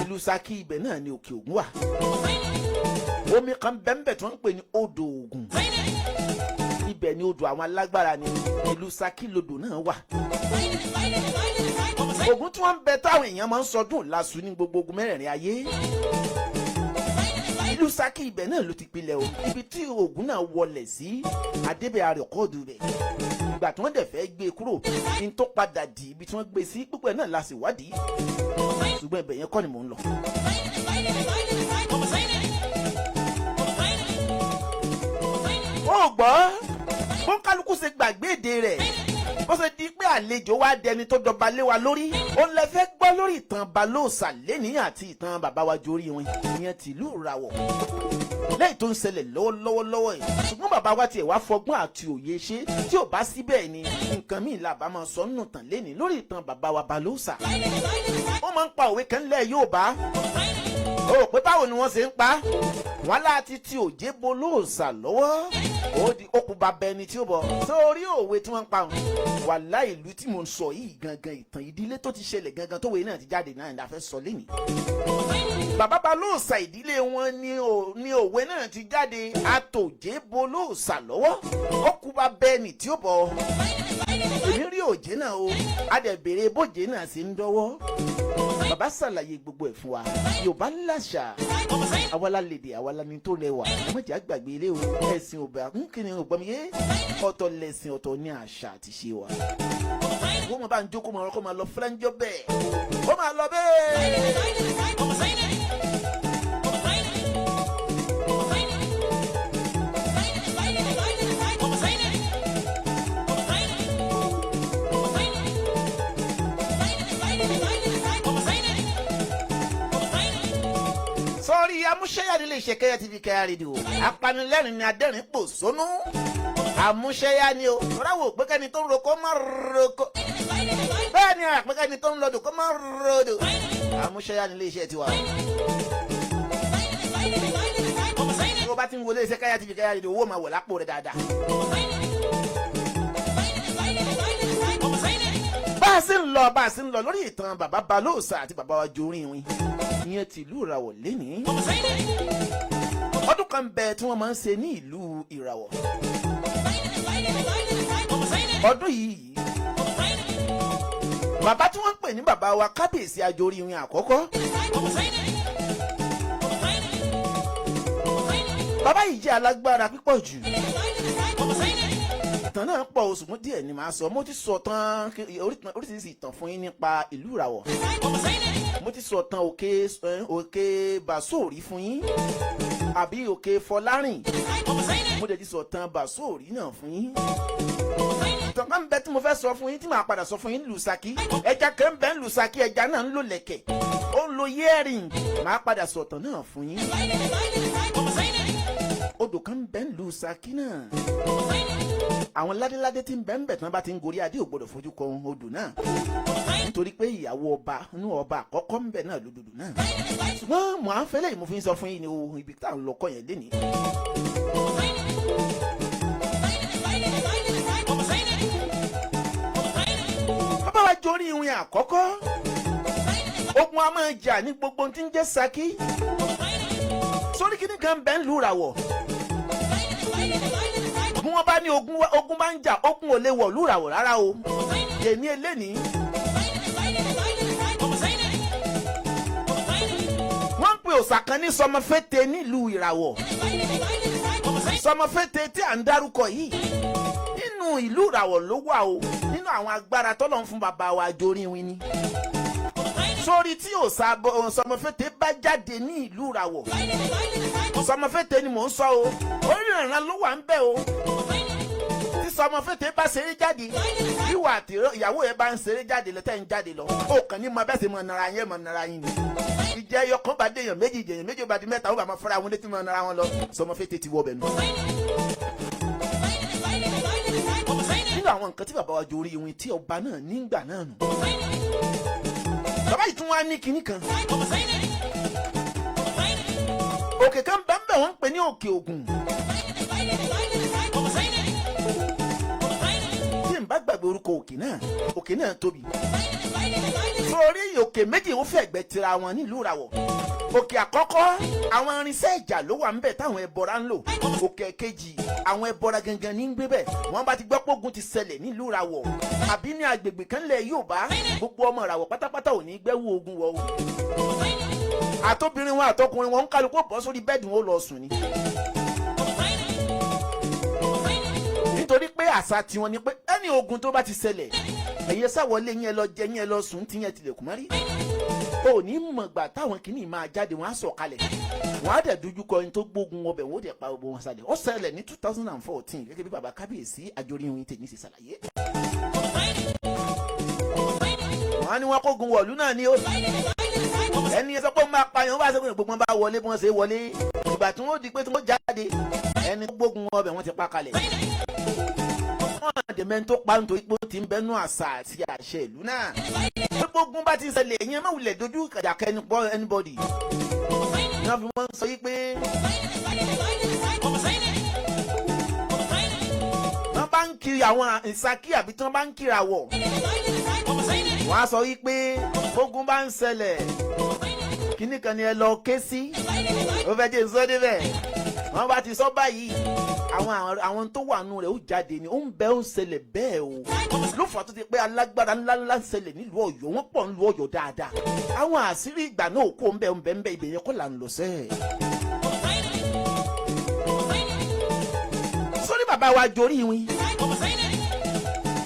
ìlú Ṣakí, ibẹ̀ náà ni Òkè Ògùn wà. Omi kan bẹ́ńbẹ̀ tí wọ́n ń pè ní odò Ògùn, ibẹ̀ ni odò àwọn alágbára ni, ìlú Ṣakí lodò náà wà. Ògùn tí wọ́n ń bẹ táwọn èèyàn máa ń sọdún lásù ní gbogbo ogun mẹ́rẹ̀ẹ̀rin ayé, ìlú Ṣakí ibẹ̀ náà ló ti pilẹ̀ o. Ibi tí Ògùn náà wọlẹ̀ sí adébẹ̀ àrẹ̀kọ́ọ̀dù rẹ̀, ìgbà tí wọ́n dẹ̀ fẹ́ gbé e kúrò ní tó padà di ibi tí wọ́n gbé sí púpọ̀ náà la sì wádìí, ṣùgbọ́n ibẹ̀ yẹn kọ́ ni mò ń lọ. Ó gbọ́ bó ń kálukú ṣe gbàgbé èdè rẹ̀, bó ṣe di pé àlejò wa dẹni tó dọba lé wa lórí, òun lè fẹ́ gbọ́ lórí ìtàn Balóòsà lẹ́nìí àti ìtàn bàbá wa jorí wọn, ìyẹn tìlú Ìràwọ̀, lẹ́yìn tó ń ṣẹlẹ̀ lọ́wọ́lọ́wọ́ yìí. Ṣùgbọ́n bàbá wa tiẹ̀ wá fọgbọ́n àti òye ṣe, tí ò bá síbẹ̀ ni nǹkan míì là bá máa sọ nínú tàn lẹ́nìí lórí ìtàn bàbá wa Balóòsà. Ó máa ń pa òwe kan lẹ̀ Yorùbá, ó rò pé báwo ni wọ́n ṣe ń pa wọ́n láti ti òjé bolóòsà lọ́wọ́, ó di okùn bàbá ẹni tí ó bọ̀ sórí òwe tí wọ́n ń pa wọn. Wàhálà ìlú tí mo ń sọ yìí gangan, ìtàn ìdílé tó ti ṣẹlẹ̀ gangan tó wẹ̀ náà ti jáde náà la fẹ́ sọ lẹ́nìí. Bàbá Balóòsà ìdílé wọn ní òwe náà ti jáde, àtòjé bolóòsà lọ́wọ́, okùn bàbá ẹni tí ó bọ̀. Èmi rí òjé náà o, a dẹ̀ béèrè bójé náà sì ń dọ́wọ́. Bàbá ṣàlàyé gbogbo ẹ̀ fún wa. Yorùbá láṣà, àwa la lèdè, àwa la ní tó rẹwà. Ẹ má jẹ́ á gbàgbé ilé o. Ẹ̀sìn òbá ń kíni ògbọ́n mi yé, ọ̀tọ̀ lẹ̀sìn, ọ̀tọ̀ ní àṣà àti ṣe wa. Wọ́n máa bá ń jókòó, máa kó máa lọ fúlẹ́ńjọ́ bẹ́ẹ̀, ó máa lọ bẹ́ẹ̀. Amúṣẹ́yà nílé iṣẹ́ Kẹ́yà TV Kẹ́yà rédíò. Apanilẹ́rìn ni, adẹ́rìn pò sónú. Àmúṣẹ́yà ni o. Tọ́láwò pé kẹ́ni tó ń roko má roko. Bẹ́ẹ̀ ni àpé kẹ́ni tó ń lọdọ̀ kó má rodò. Àmúṣẹ́yà nílé iṣẹ́ tiwa. Tí o bá ti ń wọlé iṣẹ́ Kẹ́yà TV Kẹ́yà rédíò, owó máa wọ̀ lápò rẹ̀ dáadáa. Bá a sì ń lọ, bá a sì ń lọ lórí ìtàn bàbá Balóòsà àti bàbá wa Jorin Iwin, ìyẹn tìlú Ìràwọ̀ lénìí. Ọdún kan bẹ tí wọ́n máa ń ṣe ní ìlú Ìràwọ̀. Ọdún yìí, bàbá tí wọ́n ń pè ní bàbá wa kábíyèsí Ajorí Iwin àkọ́kọ́, bàbá yìí jẹ́ alágbára pípọ̀ jù. Ìtàn náà pọ̀ oṣù mú díẹ̀ ni màá sọ. Mo ti sọ tán oríṣiríṣi ìtàn fún yín nípa ìlú Ìràwọ̀. Mo ti sọ tán òkè Bàsóòrí fún yín, àbí òkè Fọlárìn. Mo dẹ̀ ti sọ tán Bàsóòrí náà fún yín. Ìtàn kan bẹ tí mo fẹ́ sọ fún yín tí màá padà sọ fún yín nílùú Ṣakí. Ẹja kan bẹ nílùú Ṣakí, ẹja náà ń lo lẹ̀kẹ̀, ó ń lo yẹ́rìn. Màá padà sọ tán náà fún yín. Odò kan bẹ nílùú Ṣakí náà, àwọn ládéládé tí ń bẹ ń bẹ̀ tí wọ́n bá ti ń gorí adé ò gbọ́dọ̀ fojú kan odò náà, nítorí pé ìyàwó ọba inú ọba àkọ́kọ́ ń bẹ náà lódòdó náà. Ṣùgbọ́n mò ń fẹ́lẹ́ yìí, mo fi ń sọ fún yín ní o, ibi tá à ń lọ kọ́ yẹn lénìí. Bàbá wa Jorí Iwin àkọ́kọ́, ogun a máa jà ní gbogbo ohun tí ń jẹ́ Ṣakí. Sórí kíní kan bẹ́ẹ̀ ń lù ràwọ̀, bí wọ́n bá ní ogun bá ń jà, ogun ò lè wọ̀ lúràwọ̀ rárá o. Èmi eléni. Wọ́n ń pe òòṣà kan ní Sọmọfẹ́tẹ nílùú Ìràwọ̀. Sọmọfẹ́tẹ tí à ń dárúkọ yìí, nínú ìlú Ìràwọ̀ ló wà o. Nínú àwọn agbára tọ́lọ̀ ń fún bàbá wa Ajorí Iwin ni. Sórí tí òòṣà Sọmọfẹ́tẹ bá jáde ní ìlú Ìràwọ̀, Sọmọfẹ́tẹ ni mò ń sọ o, oríran ló wà ń bẹ̀ o. Tí Sọmọfẹ́tẹ bá ṣeré jáde, ìwà àti ìyàwó ẹ bá ń ṣeré jáde lọ, tẹ́ ń jáde lọ, ó kàn ní mọ bẹ́ẹ̀ sì mọ nara yín, mọ nara yín ni. Ìjẹ́ ẹyọ kan bá dé èèyàn méjì, èèyàn méjì bá di mẹ́ta, ó bá máa fọ́ra wọn létí, mọ nara wọn lọ. Sọmọfẹ́tẹ ti wọ bẹ̀ nù. Nínú àwọn nǹkan tí bàbá wa Jorí Iwin tí ọba náà nígbà náà nù, bàbá yìí tún wá ní kinní kan. Òkè kan bẹ́ẹ̀ bẹ́ẹ̀, wọ́n ń pè ní Òkè Ògùn. Tí n bá gbàgbé orúkọ òkè náà, òkè náà tóbi. Sórí òkè méjì ó fẹ̀gbẹ́ tira wọn nílùú Ìràwọ̀. Òkè àkọ́kọ́, àwọn irinṣẹ́ ìjà ló wà ńbẹ̀ táwọn ẹbọra ń lò. Òkè kejì, àwọn ẹbọra gangan ní ń gbé bẹ̀. Wọ́n bá ti gbọ́ pógun ti ṣẹlẹ̀ nílùú Ìràwọ̀ àbí ní agbègbè kan lẹ̀ Yorùbá, gbogbo ọmọ Ìràwọ̀ pátápátá ò ní gbẹ́wò ogun wọ̀ o. Àtobìnrin wọn àtọkùnrin wọn ń kálukú bọ́ sórí bẹ́ẹ̀dì, wọn ó lọ sùn ni. Nítorí pé àṣà tiwọn ni pé ẹni ogun tó bá ti ṣẹlẹ̀, ẹ̀yẹ sáwọlé yẹn lọ jẹ yẹn lọ sùn tí yẹn tilẹ̀kùn mọ́rí. Ò ní mọ̀gbà táwọn kìíní máa jáde, wọn á sọ̀ kalẹ̀, wọn á dẹ̀ dojú kọ ẹni tó gbógun ọbẹ̀, wọn ó dẹ̀ pa gbogbo wọn sálẹ̀. Ó ṣẹlẹ̀ ní 2014 gẹ́gẹ́ bí baba kábíyèsí Ajorí Iwin tèmi ṣe ṣàlàyé. Wọn á ní wọn kógun wọ̀lú náà ni ó ẹni sọ pé ó máa pààyàn, ó bá sọ pé gbogbo wọn bá wọlé bí wọ́n ṣe wọlé, ìgbà tí wọ́n di pé tí wọ́n jáde, ẹni tó gbógun ọbẹ̀ wọ́n ti pa kalẹ̀. Wọ́n àdèmẹ́ tó pa nítorí pé ó ti ń bẹ́nu àṣà àti àṣẹ ìlú náà. Gbogbo ogun bá ti ṣẹlẹ̀, ìyẹn má wulẹ̀ dojú kàjà kẹnu pọ̀ anybody. Ní wọ́n fi wọ́n sọ yí pé wọ́n bá ń kiri àwọn ìsakí àbí tí wọ́n bá ń kiri àwọ̀, wọ́n á sọ yí pé ogun bá ń ṣẹlẹ̀, kíní kan ni ẹ lọ ké sí. Ó fẹ́ jẹ́ sọ débẹ̀, wọ́n bá ti sọ báyìí, àwọn tó wà nù rẹ̀ ó jáde ni. Ó ń bẹ, ó ń ṣẹlẹ̀ bẹ́ẹ̀ o. Ló fà tó ti pé alágbára ńláńlá ń ṣẹlẹ̀ nílùú Ọ̀yọ́, wọ́n pọ̀ nílùú Ọ̀yọ́ dáadáa. Àwọn àṣírí ìgbà náà kó ń bẹ ń bẹ ń bẹ, ibẹ̀ yẹn kọ́ là ń lọ sẹ́ẹ̀. Sórí bàbá wa Jorí Iwin,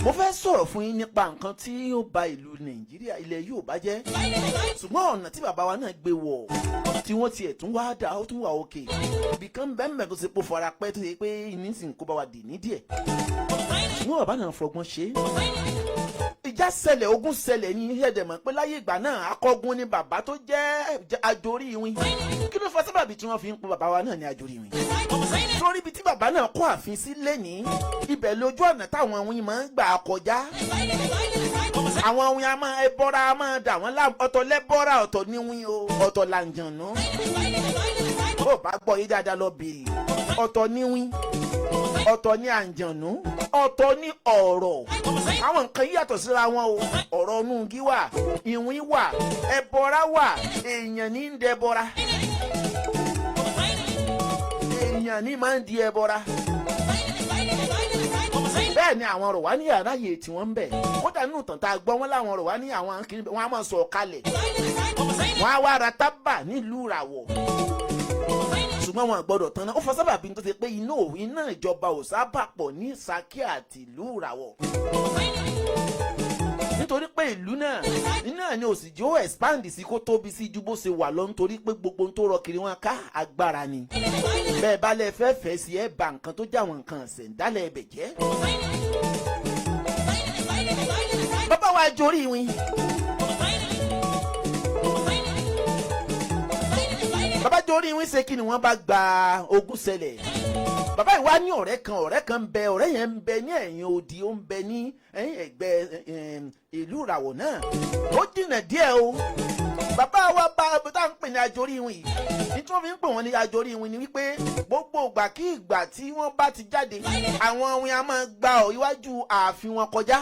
mo fẹ́ sọ̀rọ̀ fún yín nípa nǹkan tí ó ba ìlú Nàìjíríà, ilẹ̀ Yorùbá jẹ́, ṣùgbọ́n ọ̀nà tí bàbá wa náà gbé wọ̀ tí wọ́n tiẹ̀ tún wá dà, ó tún wà òkè ibì kan bẹ́ẹ̀ tó ṣe pò fara pẹ́ tó ṣe pé ìnísìn kó bá wa dì ní díẹ̀, ṣùgbọ́n bàbá náà fọgbọ́n ṣe é. Ìjà ṣẹlẹ̀, ogun ṣẹlẹ̀ ní ẹ̀dẹ̀mọ̀ pé láyé ìgbà náà akọgun ni bàbá tó jẹ́ Ajorí Ìwìn. Kí ló fa sábàbí tí wọ́n fi ń pe bàbá wa náà ní Ajorí Ìwìn? Sórí ibi tí bàbá náà kọ́ ààfin sí lẹ́ni, ibẹ̀ lójú ọ̀nà táwọn wín máa ń gbà kọjá. Àwọn wín a máa ẹbọra, a máa dà wọ́n láàmú. Ọ̀tọ̀ lẹ́bọ́ra, ọ̀tọ̀ ní wín o, ọ̀tọ̀ làǹjànú. Bó bá gbọ́ yí dáadáa, lọ bèèrè. Ọ̀tọ̀ ní wín, ọ̀tọ̀ ní àǹjànú, ọ̀tọ̀ ní ọ̀rọ̀. Àwọn nǹkan yìí yàtọ̀ síra wọn o. Ọ̀rọ̀ nùgí wà, ìwín wà, ẹbọra wà. Èèyàn ní ń dẹbọra, èèyàn ní máa ń di ẹbọra. Bẹ́ẹ̀ ni àwọn ọ̀rọ̀ wá ní àráyè tí wọ́n ń bẹ̀. Kódà nínú ìtàn tá a gbọ́, wọn láwọn ọ̀rọ̀ wá ní àwọn kiri, wọn á máa sọ̀ kalẹ̀, wọn á wá ra tábà nílùú Ìràwọ̀, ṣùgbọ́n wọn gbọ́dọ̀ tán náà. Ó fọ sábàbí tó ti pé iná iná ìjọba ò sábà pọ̀ ní Ṣakí àti ìlú Ìràwọ̀, nítorí pé ìlú náà iná ni òsì jẹ́ ó expand sí kó tóbi sí ju bó ṣe wà lọ, nítorí pé gbogbo ohun tó rọ kiri wọn ká agbára ni. Bẹ́ẹ̀ bá lẹ fẹ́ fẹ́ sí ẹ, bà nǹkan tó jẹ́ àwọn nǹkan ṣẹ̀ńdálẹ̀ ẹbẹ̀ jẹ́. Bàbá wa Ajorí Ìwìn, bàbá Ajorí Ìwìn ṣe kí ni? Wọ́n bá gba ogún ṣẹlẹ̀. Bàbá yìí wá ní ọ̀rẹ́ kan. Ọ̀rẹ́ kan ń bẹ, ọ̀rẹ́ yẹn ń bẹ ní ẹ̀yìn odi, ó ń bẹ ní ẹ̀yìn ẹ̀gbẹ́ ìlú Ìràwọ̀ náà. Ó jìnnà díẹ̀ o. Bàbá wa bá tá à ń pè ní Ajorí Ìwìn yìí, ní tí wọ́n fi ń pè wọ́n ní Ajorí Ìwìn ni wípé gbogbo ìgbà kí ìgbà tí wọ́n bá ti jáde, àwọn ìwìn a máa gba ọ̀ iwájú ààfin wọn kọjá,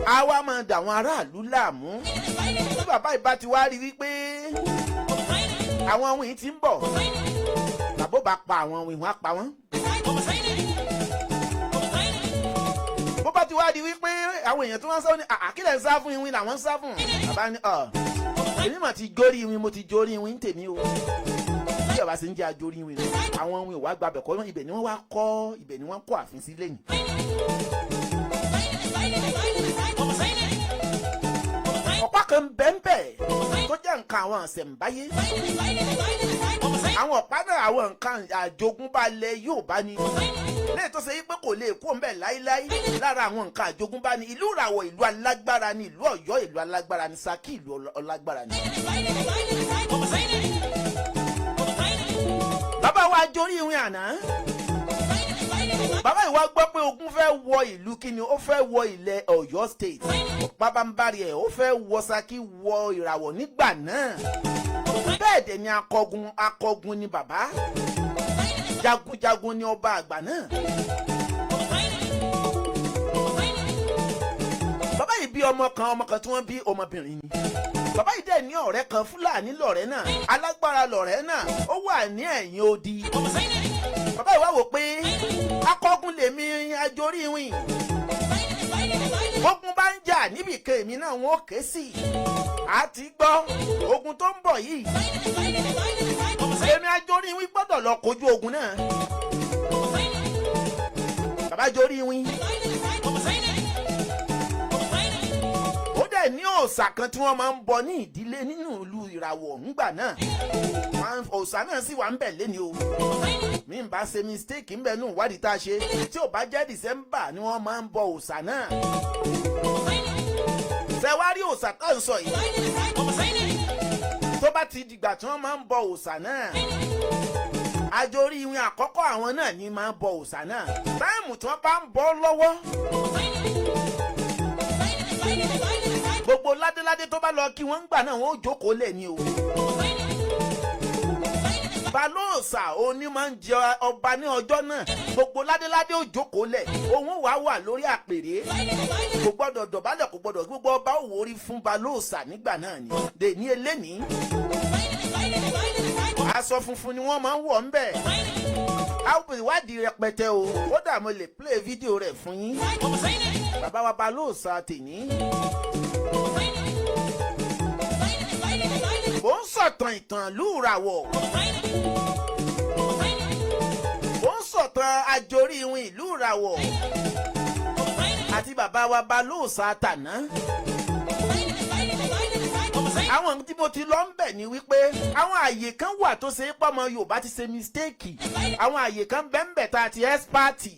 a wá máa dà àwọn aráàlú láàmú. Tí bàbá yìí bá ti wá rí wípé àwọn ìwìn ti ń bọ̀, bàbá ò bá pa àwọn ìwìn, wọn á pa wọ́n. Bó bá ti wá di wípé àwọn èèyàn tí wọ́n ń sá ní àkílẹ̀ ń sá fún, ìwìn làwọn ń sá fún. Bàbá ní ọ èmi mà ti jórí ìwìn, mo ti jórí ìwìn tèmi o. Bí bàbá ṣe ń jẹ́ ajórí ìwìn, àwọn ìwìn wàá gbàbẹ̀ kọ́. Ibẹ̀ ni wọ́n wá kọ́, ibẹ̀ ni wọ́n kọ́ ààfin sí lẹ́yìn. Ọ̀pá kan bẹ́ẹ̀nbẹ́ẹ̀ tó jẹ́ nǹkan àwọn àṣẹ̀ǹbáyé. Àwọn ọ̀pá náà, àwọn nǹkan àjogúnbá lẹ yóò bá ní lẹ́yìn tó ṣe yí pé kò lè kó ńbẹ̀ láíláí. Lára àwọn nǹkan àjogúnbá ní ìlú Ìràwọ̀, ìlú alágbára ní ìlú Ọ̀yọ́, ìlú alágbára ní Ṣakí, ìlú alágbára ní. Bàbá wa Ajorí Ìwìn àná, bàbá yìí wá gbọ́ pé ogun fẹ́ wọ ìlú kíni, ó fẹ́ wọ ilẹ̀ Ọ̀yọ́ State, pabambari ẹ̀, ó fẹ́ wọ Ṣakí, wọ Ìràwọ̀ nígbà náà. Bẹ́ẹ̀ dẹ̀ ni akọgun, akọgun ni bàbá, jagunjagun ni ọba àgbà náà. Bàbá yìí bí ọmọ kan, ọmọ kan tí wọ́n bí, ọmọbìnrin ni. Bàbá yìí dẹ̀ ní ọ̀rẹ́ kan, Fúlàní lọ̀rẹ́ náà, alágbára lọ̀rẹ́ náà, ó wà ní ẹ̀yìn odi. Bàbá yìí wá wò pé akọgun lèmi Ajorí Ìwìn, ogun bá ń jà níbìkan, èmi náà wọn ò ké sí i àti gbọ́ ogun tó ń bọ̀ yìí, èmi Ajorí Ìwìn gbọ́dọ̀ lọ kojú ogun náà. Bàbá Ajorí Ìwìn ó dẹ̀ ní òòṣà kan tí wọ́n máa ń bọ ní ìdílé nínú ìlú Ìràwọ̀ ńgbà náà. Òòṣà náà sì wà ń bẹ̀ lẹ́ni o. Mi ń bá ṣe mistake ń bẹ̀ nù ìwádìí tá a ṣe, tí ò bá jẹ́ December ni wọ́n máa ń bọ òòṣà náà. Ṣẹ̀wárí òòṣà tá à ń sọ yìí, tó bá ti dìgbà tí wọ́n máa ń bọ òòṣà náà, Ajorí Ìwìn àkọ́kọ́ àwọn náà ni máa ń bọ òòṣà náà. Táìmù tí wọ́n bá ń bọ lọ́wọ́, gbogbo ládéládé tó bá lọ kí wọ́n ń gbà náà, wọ́n ó jókòó lẹ̀ ní o. Balóòsà òní máa ń jẹ ọba ní ọjọ́ náà. Gbogbo ládéládé ó jókòó lẹ̀, òun wàá wà lórí àpèrè, kò gbọ́dọ̀ dọ̀bálẹ̀, kò gbọ́dọ̀. Gbogbo ọba ò wórí fún balóòsà nígbà náà ni dèní eléní. Aṣọ funfun ni wọ́n máa ń wọ̀ ńbẹ̀. A ó ìwádìí rẹpẹtẹ o, kódà mo lè play fídíò rẹ̀ fún yín. Bàbá wa balóòsà tèní. Mò ń sọ̀tàn ìtàn ìlú Ìràwọ̀, mò ń sọ̀tàn Ajorí Ìwìn ìlú Ìràwọ̀ àti bàbá wa balóòsà tàná. Àwọn tí mo ti lọ ń bẹ̀ ni wípé àwọn àyè kan wà tó ṣe é pọ́mọ Yorùbá ti ṣe mistake, àwọn àyè kan bẹ́ẹ̀ ń bẹ̀ tá a ti ẹ́sípáàtì,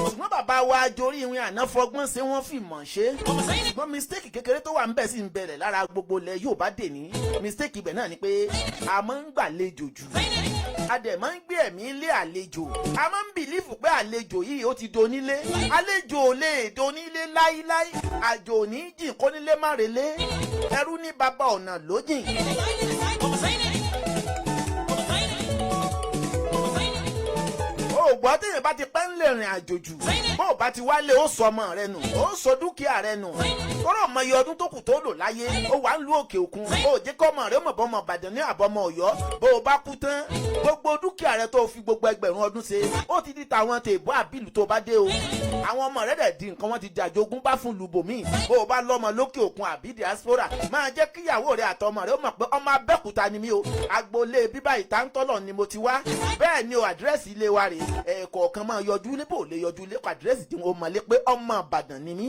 ṣùgbọ́n bàbá. Bàbá wa Ajorí Ìwìn àná fọgbọ́n ṣé wọ́n fi mọ̀ ṣe. Ṣùgbọ́n mistake kékeré tó wà ń bẹ̀ sí ń bẹ̀rẹ̀ lára gbogbo ilẹ̀ Yorùbá dè ní. Mistake ibẹ̀ náà ni pé a máa ń gbàlejò jù, a dẹ̀ máa ń gbé ẹ̀mí lé àlejò. A máa ń believe pé àlejò yìí, ó ti donílé. Àlejò ò lè donílé láíláí. Àjò ò ní jìn kónílé má relé. Ẹrú ní bàbá, ọ̀nà ló jìn. Ògbọ́ téèyàn bá ti pẹ́ ń lè rìn àjò jù, bó o bá ti wálé, ó sọ ọmọ rẹ nù, ó sọ dúkìá rẹ nù. Tọ́rọ̀ ọmọ iye ọdún tó kù tó lò láyé, ó wà ń lu òkè òkun, ó jẹ́ kọ́ ọmọ rẹ mọ̀ bọ́ ọmọ Ìbàdàn ní àbọ̀mọ Ọ̀yọ́. Bó o bá kú tán, gbogbo dúkìá rẹ tó fi gbogbo ẹgbẹ̀rún ọdún ṣe, ó ti di tàwọn tèbó àbílù tó bá dé o. Àwọn ọmọ rẹ dẹ̀ di nǹkan, wọn ti jàjogún bá fún lùbòmíì. Bó o bá lọ́mọ lókè òkun àbí diaspora, máa jẹ́ kíyàwó rẹ àtọmọ rẹ ó mọ̀ pé ọmọ Abẹ́òkúta ni mí o, agboolé bíbá ìtàntọ́lọ̀ ni mo ti wá. Bẹ́ẹ̀ ni o, àdírẹ́sì ilé wa rèé. Ẹ̀ẹ̀kọ̀ọ̀kan máa yọjú lé, bò lè yọjú lé kọ àdírẹ́sì tí wọ́n mọ̀ lé pé ọmọ Ìbàdàn ni mí.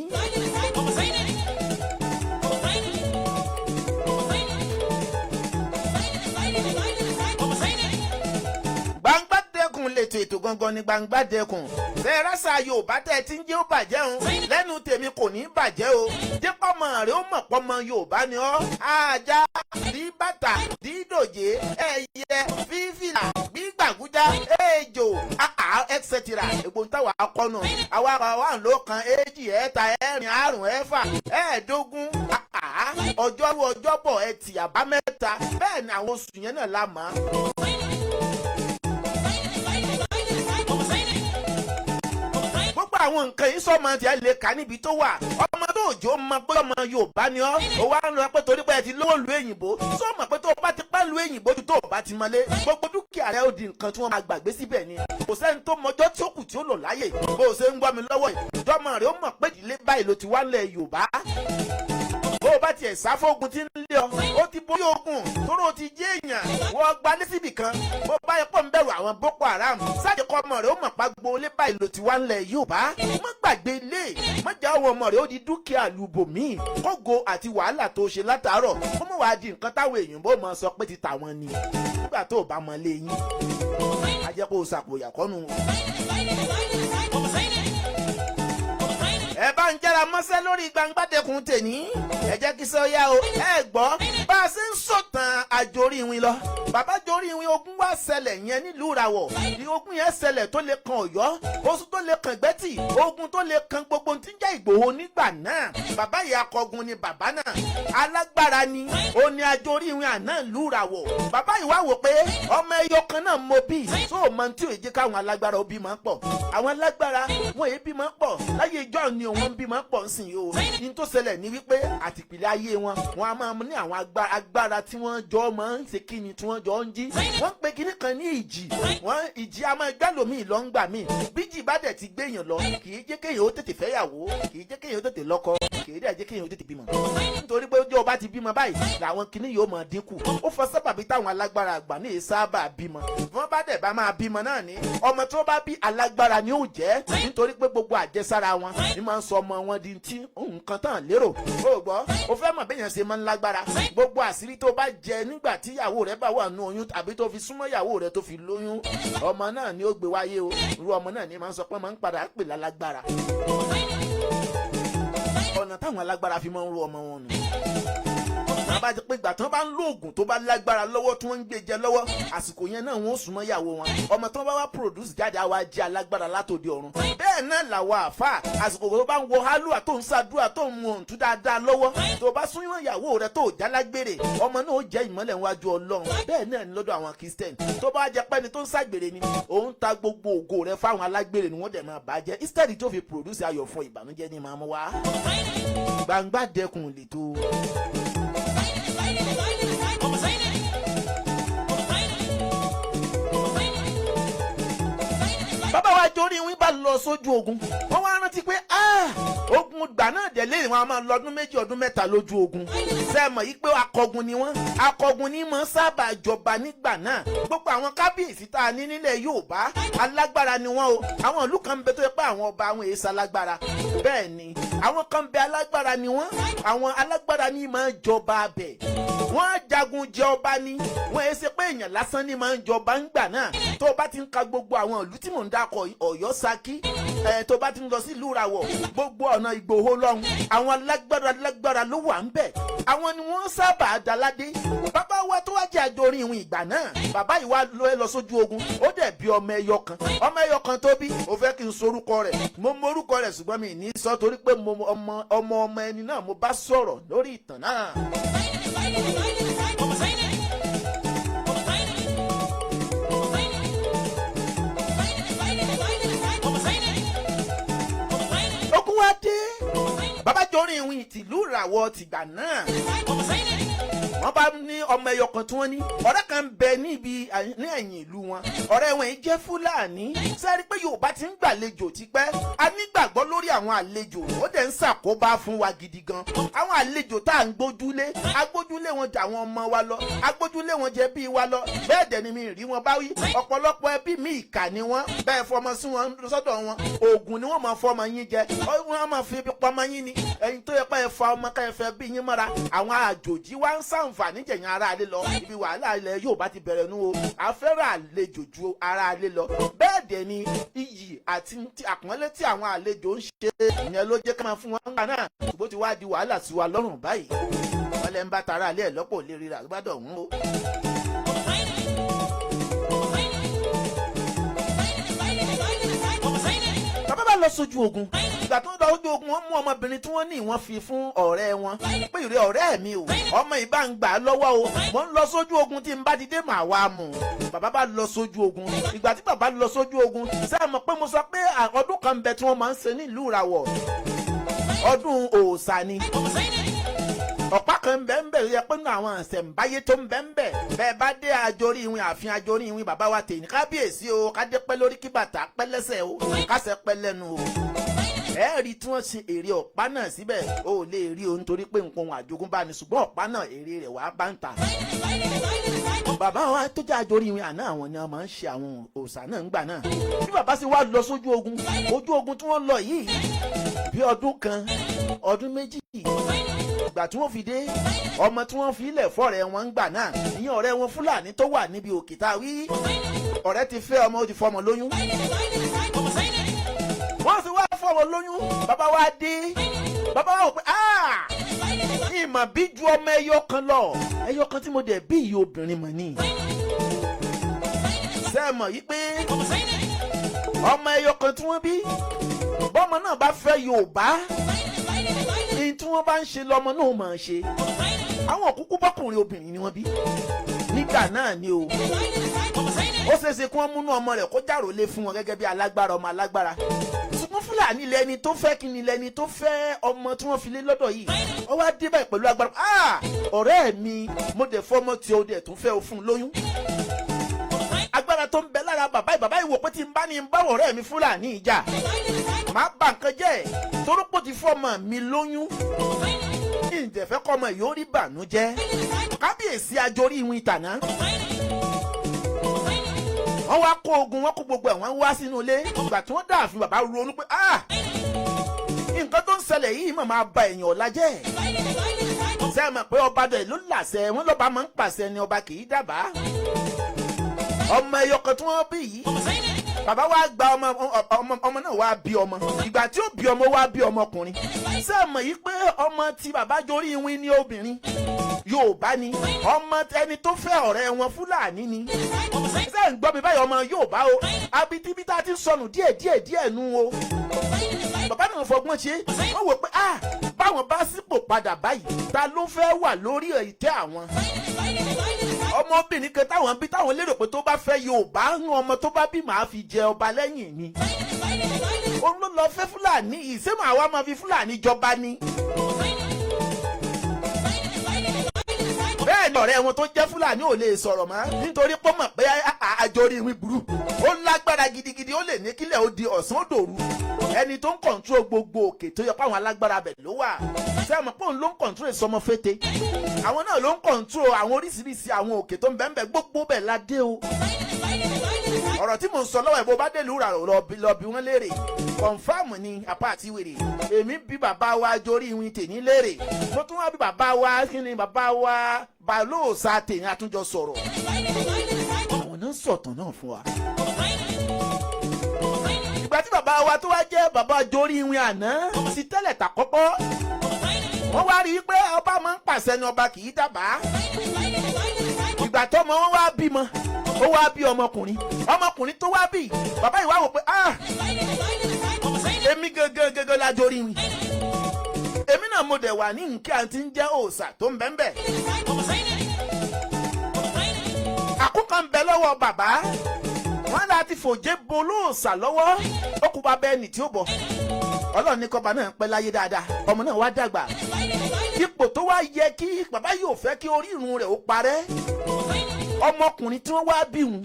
Gbangba dẹkùn lètò, ètò gangan ni gbangba dẹkùn. Fẹ́ẹ́rẹ́sà Yorùbá tẹ́ ẹ ti ń jẹ́ ó bàjẹ́ òun lẹ́nu tèmi kò ní í bàjẹ́ o. Jẹ́pọ̀mọ̀ rẹ̀ ó mọ̀ pọ́mọ Yorùbá ni ọ́. Ajá dí bàtà dídòjé, ẹyẹ fífìlà, gbígbàgúdá, ejò, àá, etc. Ègbò ń táwa kọ́nù àwa àwa ń lò kan, èjì, ẹ̀ta, ẹ̀rin, àrún, ẹ̀fà, ẹ̀ẹ́dógún, àá, ọjọ́rú, ọjọ́bọ̀, ẹtì, àbámẹ́ta. Bẹ́ẹ̀ ni àwọn oṣù yẹn náà la mọ̀. Gbogbo àwọn nǹkan yìí, sọmọ tiẹ̀ lè kà níbi tó wà. Ọmọ tó òjò mọ pé ọmọ Yorùbá ni ọ́, ó wá ń lọ pé torí pé ẹ ti lówó lu èyìnbó. Sọmọ pé tó o bá ti pẹ́ lu èyìnbó ju tó o bá ti mọlé, gbogbo dúkìá rẹ ó di nǹkan tí wọ́n máa gbàgbé síbẹ̀ ni. Kò sẹ́ni tó mọjọ́ tí ó kù tí ó lò láyè. Bó o ṣe ń gbọ́ mi lọ́wọ́ yìí, ìjọmọ rẹ ó mọ̀ pé ìdílé báyìí ló ti wá lẹ̀ Yorùbá. Bó o bá tiẹ̀ sá fógun tí ń lé ọ, ó ti borí ogun tóró ti jẹ́ èèyàn wọ́n gba lẹ́sìbì kan. Bó bá yẹ pọ̀ ń bẹ̀rù àwọn Boko Haram sáàjì kọ́, ọmọ rẹ̀ ó mọ̀ pa gbolé báyìí ló ti wá ńlẹ̀ Yorùbá. Má gbàgbé ilé, má já àwọn ọmọ rẹ̀ ó di dúkìá lùbòmíì. Kógo àti wàhálà tó ṣe látàárọ̀, ó mọ̀ wá di nǹkan táwọn èèyàn bó mọ̀ sọ pé ti tàwọn ni nígbà tó o bá mọ lé yín. A jẹ́ kó o ṣàpòyà kọ́nu. Ẹ bá ń jára mọ́sẹ́ lórí gbangbádẹ́kun tèní, ẹ jẹ́ kí sọ yá o. Ẹ gbọ́ bá a ṣe ń sọ̀tàn Àjòrí Ìwìn lọ. Bàbá Àjòrí Ìwìn, ogun wá ṣẹlẹ̀ yẹn nílùú Ìràwọ̀. Ogun yẹn ṣẹlẹ̀ tó lè kan Ọ̀yọ́, oṣù tó lè kan Ìgbẹ́tì, ogun tó lè kan gbogbo tí ń jẹ́ Ìgbòho nígbà náà. Bàbá yìí, akọgun ni bàbá náà, alágbára ni. Ó ní Àjòrí Ìwìn àná ìlú Ìràwọ̀. Bàbá yìí wá wò pé ọmọ ẹyọ kan náà mo bí tó o mọ tí ò jẹ́ káwọn alágbára òbí máa ń pọ̀. Àwọn alágbára wọn èébí máa ń pọ̀ láyé ìjọ ni òun bí máa ń pọ̀ ń sìn yìí o. Ní tó ṣẹlẹ̀ ní wípé àtìpìlẹ̀ ayé wọn, wọn a máa ní àwọn agbára tí wọ́n jọ máa ń ṣe kíni, tí wọ́n jọ ń jí. Wọ́n ń pe kíní kan ní ìjì. Wọ́n ìjì a máa gbá lómi lọ ń gbà míì. Bíjì bá dẹ̀ ti gbéyàn lọ, kì í jẹ́ kéèyàn ó tètè fẹ́yàwó, kì í jẹ́ kéèyàn ó tètè lọ́kọ, kì í dẹ̀ jẹ́ kéèyàn ó tètè bímọ, nítorí pé ojú ọba ti bímọ báyìí làwọn kinní yóò máa dínkù. Ó fọ sábàbí táwọn alágbára àgbà ní sábà bímọ. Wọ́n bá dẹ̀ bá máa bímọ náà ní ọmọ tó bá bí, alágbára ni ó jẹ́, nítorí pé gbogbo àjẹsára wọn ni máa ń sọ ọmọ wọn di tí nǹkan tán lérò. Ó gbọ́, ó fẹ́ mọ̀ béèyàn ṣe máa ń lágbára. Gbogbo àṣírí tó bá jẹ nígbà tí ìyàwó rẹ bá wà nù oyún, tàbí tó fi súnmọ́ ìyàwó rẹ tó fi lóyún, ọmọ náà ni ó gbé wáyé o. Irú ọmọ náà ni máa ń sọ pé máa ń padà pè lálágbára. Ọ̀nà táwọn alágbára fi máa ń ro ọmọ wọn nù, bá jẹ́ pé ìgbà tí wọ́n bá ń lo oògùn tó bá lágbára lọ́wọ́, tí wọ́n ń gbé jẹ lọ́wọ́, àsìkò yẹn náà wọ́n ó súnmọ́ ìyàwó wọn. Ọmọ tí wọ́n bá wá produce jáde á wá jẹ́ alágbára látòdì ọ̀run. Bẹ́ẹ̀ náà làwọn àáfà, àsìkò tó bá ń wọ hálùwà, tó ń ṣàdúrà, tó ń mu òǹtú dáadáa lọ́wọ́, tó bá súnmọ́ ìyàwó rẹ tó jálágbèrè, ọmọ náà ó jẹ́ ìmọ́lẹ̀ níwájú Ọlọ́run. Bẹ́ẹ̀ náà ni lọ́dọ̀ àwọn Christian. Tó bá jẹ́ pẹ́ni tó ń ṣàgbèrè ni òun ta gbogbo ògo rẹ fáwọn alágbèrè ni wọ́n dẹ̀ máa bàjẹ́. Instead tó fi produce ayọ̀ fún, ìbànújẹ́ ni máa mú wá. Gbangba dẹkùn lètò. Bàbá wa Àjòrí Ìwìn bá lọ sójú ogun, wọ́n wá rántí pé ogun gbà náà délé, wọn a máa lọ ọdún 2, ọdún 3 lójú ogun. Sẹ́ẹ̀mọ̀ yìí pé akọgun ni wọ́n? Akọgun ni mọ̀ sábà jọba nígbà náà. Gbogbo àwọn kábíyèsí tá a ní nílẹ̀ Yorùbá, alágbára ni wọ́n o. Àwọn ìlú kan ń bẹ tó yẹ pé àwọn ọba àwọn èèṣà alágbára. Bẹ́ẹ̀ ni àwọn kan ń bẹ, alágbára ni wọ́n. Àwọn alágbára ni máa jọba abẹ. Wọ́n jagun jẹ ọba ni. Wọ́n ẹ ṣe pé èèyàn lásán ni máa ń jọba ń gbà náà. Tó o bá ti ń ka gbogbo àwọn ìlú tí mò ń dákọ̀ yìí, Ọ̀yọ́, Ṣakí ẹ, tó bá ti ń lọ sí ìlú Ìràwọ̀, gbogbo ọ̀nà Ìgbòho lọ́hùn, àwọn alágbára alágbára ló wà ń bẹ̀. Àwọn ni wọ́n sábà daládé. Bàbá wa tó wá jẹ́ àjọrin ìwọ̀n ìgbà náà, bàbá yìí wá lọ ẹ lọ sójú ogun, ó dẹ̀ bí ọmọ ẹyọ kan. Ọmọ ẹyọ kan tó bí, ó fẹ́ kí n sorúkọ rẹ̀. Mo morúkọ rẹ̀, ṣùgbọ́n mi ní sọ torí pé mo ọmọ ọmọ ọmọ ẹni náà mo bá sọ̀rọ̀ lórí ìtàn náà. Ogun wa dé, bàbá jọrin ìwìn tìlú Ìràwọ̀ tìgbà náà, wọ́n bá ní ọmọ ẹyọ kan tí wọ́n ní. Ọ̀rẹ́ kan ń bẹ níbi ní ẹ̀yìn ìlú wọn. Ọ̀rẹ́ wọn yìí jẹ́ Fúlàní. Sẹ́rí pé Yorùbá ti ń gbàlejò tipẹ́. A nígbàgbọ́ lórí àwọn àlejò, ó dẹ̀ ń ṣàkóbá fún wa gidi gan. Àwọn àlejò tá à ń gbójúlé, agbójúlé wọn jà àwọn ọmọ wa lọ, agbójúlé wọn jẹ bí wa lọ. Bẹ́ẹ̀ dẹ̀ ni mi rí wọn bá wí. Ọ̀pọ̀lọpọ̀ ẹbí mi, ìkà ni wọ́n. Bẹ́ẹ̀ fọmọ sí wọn sọ́dọ̀ wọn, oògùn ni wọ́n máa fọmọ yín jẹ, wọ́n máa fi ibi pọmọ yín ni. Ẹ̀yin tó yẹ pé ẹ fa ọmọ ká ẹ fẹ́ bí yín mọ́ra, àwọn àjòjì wá ń ṣàǹfààní jẹ̀yìn ara alẹ́ lọ. Ibi wàhálà ilẹ̀ yóò bá ti bẹ̀rẹ̀ nu o. Àfẹ́rẹ́ àlejò ju ara alẹ́ lọ. Bẹ́ẹ̀ dẹ̀ ni iyì àti àpọ́nlé tí àwọn àlejò ń ṣe, ìyẹn ló jẹ́ ká máa fún wọn gbà náà, ṣùgbọ́n ti wá di wàhálà sí wa lọ́rùn báyìí. Wọ́n lẹ́ ń bá tara alẹ́ ẹ̀ lọ́pọ̀ lè ríra gbádùn ọ̀hún o. Bàbá bá lọ sójú ogun. Ìgbà tó ń lọ sójú ogun, wọ́n mú ọmọbìnrin tí wọ́n ní wọ́n fi fún ọ̀rẹ́ wọn pé, "Ìrẹ́ ọ̀rẹ́ mi o, ọmọ ìbá ń gbà á lọ́wọ́ o, mo ń lọ sójú ogun, tí n bá ti dé màá wá mú un." Bàbá bá lọ sójú ogun. Ìgbà tí bàbá lọ sójú ogun, sáà mọ̀ pé mo sọ pé ọdún kan ń bẹ tí wọ́n máa ń ṣe nílùú Ìràwọ̀, ọdún òòṣà ni. Ọ̀pá kan ń bẹ ń bẹ yẹ pé nínú àwọn àṣẹ̀ǹbáyé tó ń bẹ ń bẹ, bẹ́ẹ̀ bá dé àjọrí ìwìn, ààfin àjọrí ìwìn bàbá wa tèyí, kábíyèsí o, kádé pẹ́ lórí, kí bàtà pẹ́ lẹ́sẹ̀ o, kásẹ̀ pẹ́ lẹ́nu o, ẹ rí tí wọ́n ṣe èrè ọ̀pá náà síbẹ̀. O ò lè rí o nítorí pé nǹkan ohun àjogúnbá ni, ṣùgbọ́n ọ̀pá náà, èrè rẹ̀ wàá bá ń ta. Bàbá wa tó jẹ́ àjọrí ìwìn àná, àwọn ni wọ́n máa ń ṣe àwọn òòṣà náà ń gbà náà. Bí bàbá sì wá lọ sójú ogun, ojú ogun tí wọ́n lọ yìí bí ọdún 1, ọdún 2, ìgbà tí wọ́n fi dé, ọmọ tí wọ́n fi ilẹ̀ fọ́rẹ́ wọn ń gbà náà, ìyẹn ọ̀rẹ́ wọn Fúlàní tó wà níbi òkè tá a wí, ọ̀rẹ́ ti fẹ́ ọmọ, ó ti fọmọ lóyún. Wọ́n sì wá fọmọ lóyún. Bàbá wa dé, bàbá wa wò pé, "Ah, ìmọ̀ bí ju ọmọ ẹyọ kan lọ, ẹyọ kan tí mo dẹ̀ bí ìyá obìnrin mọ̀ ni." Sẹ́ẹ̀mọ̀ yí pé ọmọ ẹyọ kan tí wọ́n bí, bọ́mọ náà bá fẹ́ Yorùbá ní tí wọ́n bá ń ṣe lọ́mọ náà máa ṣe. Àwọn òkúkú bọ́kùnrin, obìnrin ni wọ́n bí nígbà náà ni o. Ó ṣeéṣe kí wọ́n múnú ọmọ rẹ̀ kó jàrò lé fún wọn gẹ́gẹ́ bí alágbára, ọmọ alágbára. Ṣùgbọ́n Fúlàní lẹni tó fẹ́ kí ni lẹni tó fẹ́ ọmọ tí wọ́n fi lé lọ́dọ̀ yìí. Ó wá dé báyìí pẹ̀lú agbára, "Ah, ọ̀rẹ́ mi, mo dẹ̀ fọmọ tí o dẹ̀ tún fẹ́ o fún un lóyún." Agbára tó ń bẹ lára bàbá yìí, bàbá yìí wò pé tí n bá ní n bá ọ̀rẹ́ mi Fúlàní ìjà, màá bà nǹkan jẹ́ torópò ti fọmọ mi lóyún, ìjẹ̀fẹ́ kọ́mọ yìí ó rí bànújẹ́. Kábíyèsí ajorí ìwìn ìtàná, wọ́n wá kó ogun, wọ́n kó gbogbo ẹ̀, wọ́n wá sínú ilé. Ìgbà tí wọ́n dáàfin, bàbá ronú pé, "Ah, nǹkan tó ń ṣẹlẹ̀ yìí mà máa ba èèyàn ọ̀la jẹ́." Ṣé ẹ mọ̀ pé ọba dẹ̀ ló làṣẹ wọn? Lọ́ba máa ń pàṣẹ ni, ọba kì í dábàá. Ọmọ ẹyọ kan tí wọ́n bí yìí, bàbá wa gba ọmọ ọmọ ọmọ náà wá bí ọmọ. Ìgbà tí ó bí ọmọ, wá bí ọmọkùnrin. Ṣé ẹ mọ̀ yìí pé ọmọ tí bàbá jorí ìwìn ní obìnrin Yorùbá ni, ọmọ ẹni tó fẹ́ ọ̀rẹ́ wọn Fúlàní ni. Ṣé ń gbọ́ mi báyìí? Ọmọ Yorùbá o. Abitibí tá a ti sọnù díẹ̀ díẹ̀ díẹ̀ nu o. Bàbá náà fọgbọ́n ṣe, wọ́n wò pé, ah, báwọn bá sípò padà báyìí, ta ló fẹ́ wà lórí ìtẹ́ àwọn? Ọmọbìnrin kan táwọn bí, táwọn lérò pé tó bá fẹ́ Yorùbá ń ọmọ tó bá bí màá fi jẹ ọba lẹ́yìn mi, òun ló lọ fẹ́ Fúlàní yìí. Ṣé màá wá máa fi Fúlàní jọba ni? Bẹ́ẹ̀ ni ọ̀rẹ́ wọn tó jẹ́ Fúlàní ò lè sọ̀rọ̀ mọ́, nítorí pé ó mọ̀ pé àjọrí ìwìn burú, ó lágbára gidigidi, ó lè ní kílẹ̀ ó di ọ̀sán òdòru. Ẹni tó ń control gbogbo òkè tó yẹ pé àwọn alágbára bẹ̀ ló wà, ṣé ẹ mọ̀ pé òun ló ń control ìsọmọ fété? Àwọn náà ló ń control àwọn oríṣiríṣi àwọn òkè tó ń bẹ́ẹ̀ bẹ́ẹ̀, gbogbo bẹ̀ la dé o. Ọ̀rọ̀ tí mò ń sọ lọ́wọ́ ẹ̀, bó bá dé ìlú rà, lọ bí wọ́n léèrè. Confirm ni apá àti wèrè. Èmi bí bàbá wa jorí ìwìn tèmi léèrè, mo tún wá bí bàbá wa, kí ni bàbá wa balóòsà tèmi, àtúnjọ sọ̀rọ̀, àwọn náà sọ̀tàn náà fún wa. Ìgbà tí bàbá wa tó wá jẹ́ bàbá jorí ìwìn àná ti tẹ́lẹ̀ tàkọ́kọ́, wọ́n wá rí i pé ọba máa ń pàṣẹ ni, ọba kì í dábàá. Ìgbà tọ́mọ wọn wá bímọ, ó wá bí ọmọkùnrin. Ọmọkùnrin tó wá bí, bàbá yìí wá wò pé, "Ah, èmi gangan gangan la jorí ìwìn, èmi náà mo dẹ̀ wà ní nǹkan àti ń jẹ́ òòṣà tó ń bẹ́ẹ̀ bẹ́ẹ̀." Àkókò ń bẹ lọ́wọ́ bàbá wọn láti fòjé bolóòṣà lọ́wọ́, ó kú bàbá ẹni tí ó bọ̀. Ọlọ́run ní kọ́ba náà pẹ́ láyé dáadáa, ọmọ náà wá dàgbà. Ipò tó wá yẹ kí bàbá yóò fẹ́ kí orírun rẹ̀ ó parẹ́, ọmọkùnrin tí wọ́n wá bí wọn,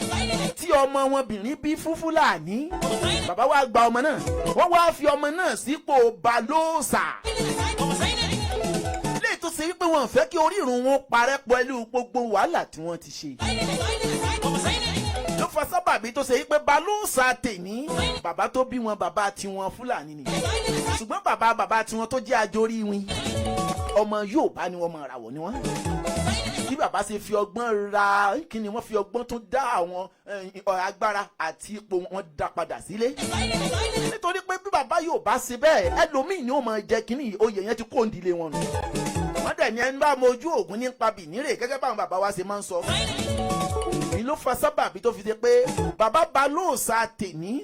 tí ọmọ wọn bìnrin bí fún Fúlàní, bàbá wa gba ọmọ náà, wọ́n wá fi ọmọ náà sípò balóòṣà léè tó ṣe wípé wọn ò fẹ́ kí orírun wọn parẹ́ pẹ̀lú gbogbo wàhálà tí wọ́n ti ṣe, ló fa sábàbí tó ṣe wípé balóòsà tèní, bàbá tó bí wọn, bàbá tiwọn Fúlàní ni, ṣùgbọ́n bàbá bàbá tiwọn tó jẹ́ ajórí win, ọmọ Yorùbá ni wọ́n, mọ ìràwọ̀ ni wọ́n. Bí bàbá ṣe fi ọgbọ́n ra kí ni, wọ́n fi ọgbọ́n tó dá àwọn agbára àti ipò wọn dá padà sílé, nítorí pé bí bàbá yóò bá ṣe bẹ́ẹ̀, ẹlòmíì ni ó máa jẹ kínní oyè yẹn ti kó òǹdílé wọn nù. Wọ́n dẹ̀ ní ẹni bá mojú ògùn nípa bìnírè, gẹ́gẹ́ báwọn bàbá wa ṣe máa ń sọ ní ló fa sábàbí tó fi ṣe pé bàbá balóòsà tèní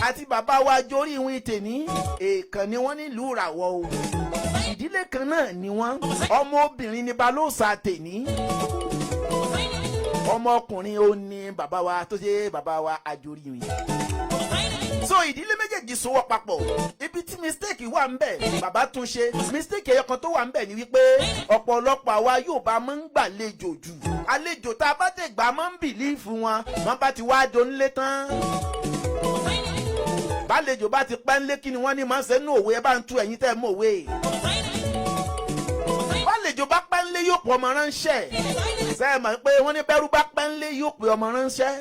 àti bàbá wa jorí ìwìn tèní, èèkàn ni wọ́n nílùú ìràwọ̀ o, ìdílé kan náà ni wọ́n. Ọmọbìnrin ni balóòsà tèní, ọmọkùnrin ó ní bàbá wa tó ṣe bàbá wa àjòrí ìwìn. So ìdílé méjèèjì sowọ́ papọ̀. Ibi tí mistake wà ń bẹ̀, bàbá tún ṣe mistake ẹyọ kan tó wà ń bẹ̀ ni wípé ọ̀pọ̀lọpọ̀ àwa yóò bá máa ń gbàlejò jù. Àlejò tá a bá dé gbà, máa ń believe wọn. Wọn bá ti wá donílé tán, bálejò bá ti pẹ́ ńlé, kí ni wọ́n ní máa ń ṣe nínú òwe? Ẹ bá ń tú, ẹ̀yin tẹ́ ẹ mọ̀ òwe. Bálejò bá pẹ́ ńlé, yóò pọ̀ ọmọ ránṣẹ́. Ṣe é mọ̀ pé wọ́n ní bẹ́rù bá pẹ́ ńlé, yóò pè ọmọ ránṣẹ́?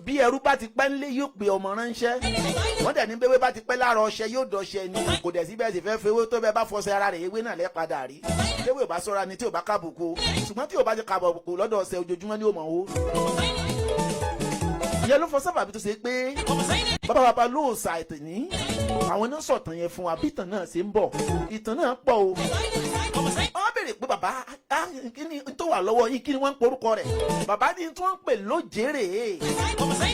Bí ẹrú bá ti pẹ́ ńlé, yóò pè ọmọ ránṣẹ́. Wọ́n dẹ̀ ní bẹ́wẹ́ bá ti pẹ́ lára ọṣẹ, yóò dọṣẹ ni. Kò dẹ̀ sí bẹ́ẹ̀ sì fẹ́ fewé tó, bẹ́ẹ̀ bá fọṣẹ ara rẹ̀, ewé náà lẹ́ padà rí. Tewé ò bá sọ́ra ni tí ò bá kábùkù, ṣùgbọ́n tí ò bá ti kábùkù lọ́dọ̀ ọṣẹ, ojoojúmọ́ ni ó mọ̀ ó. Ìyẹn ló fọ sábàbí tó ṣe pé bàbá bàbá lóòsà ètò ní àwọn náà sọ̀tàn yẹn fún wa. Bí ìtàn náà ṣe ń bọ̀, ìtàn náà pọ̀ o. Wọ́n béèrè pé, "Bàbá, kí ni tó wà lọ́wọ́ yín? Kí ni wọ́n ń porúkọ rẹ̀?" Bàbá ní tí wọ́n ń pè lójèrè.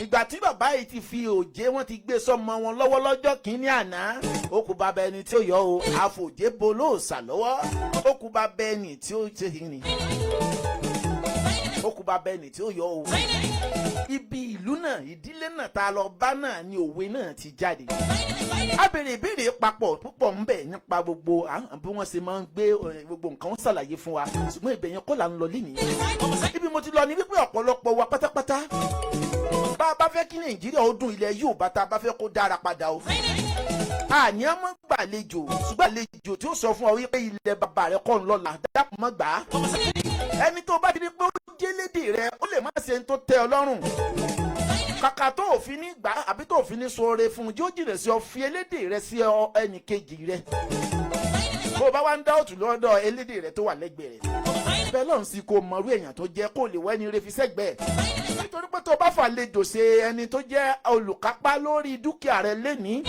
Ìgbà tí bàbá yìí ti fi òjé, wọ́n ti gbé sọ́mọ wọn lọ́wọ́ lọ́jọ́ kìíní àná, ó kú bàbá ẹni tí ó yọ o. Àfòjé bo lóòsà lọ́wọ́, ó kú bàbá ẹni tí ó ṣe ni, ó kú bàbá ẹni tí ó yọ o. Ibi ìlú náà, ìdílé náà tá a lọ bá náà ni òwe náà ti jáde. A béèrè ìbéèrè papọ̀ púpọ̀ ń bẹ̀ nípa gbogbo bí wọ́n ṣe máa ń gbé gbogbo nǹkan, wọ́n ṣàlàyé fún wa, ṣùgbọ́n ibẹ̀ yẹn kọ́ là ń lọ lénìí. Ibi mo ti lọ ni wípé ọ̀pọ̀lọpọ̀ wa pátápátá, bá a bá fẹ́ kí Nàìjíríà ó dùn, ilẹ̀ yóò bá tá a bá fẹ́ kó dára padà o, àní ọmọ gbàlejò, ṣùgbọ́n àlejò tí ó sọ fún ọ wípé ilẹ̀ bàbá rẹ kọ́ ń lọ́la, dákun mọ́ gbà á. Ẹni tó bá ti rí pé ó jẹ́lédè rẹ, ó lè má ṣe ń tó tẹ́ ọ lọ́rùn, kàkà tó òfin ní gbà àbí tó òfin ní sọ̀rọ̀ fún un, yóò jìnà sí ọ. Fi elédè rẹ sí ọ ẹnì kejì rẹ. Bó o bá wá ń dá òtún lọ́dọ̀ elédè rẹ tó wà lẹ́gbẹ̀ẹ́ rẹ, bẹ́ẹ̀ lọ́n sì kó mọ̀rú èèyàn tó jẹ́, kó lè wẹ́ni rẹ fi sẹ́gbẹ̀ẹ́, nítorí pé tó o bá fàlejò ṣe ẹni tó jẹ́ olùkápá lórí dúkìá rẹ lénìí,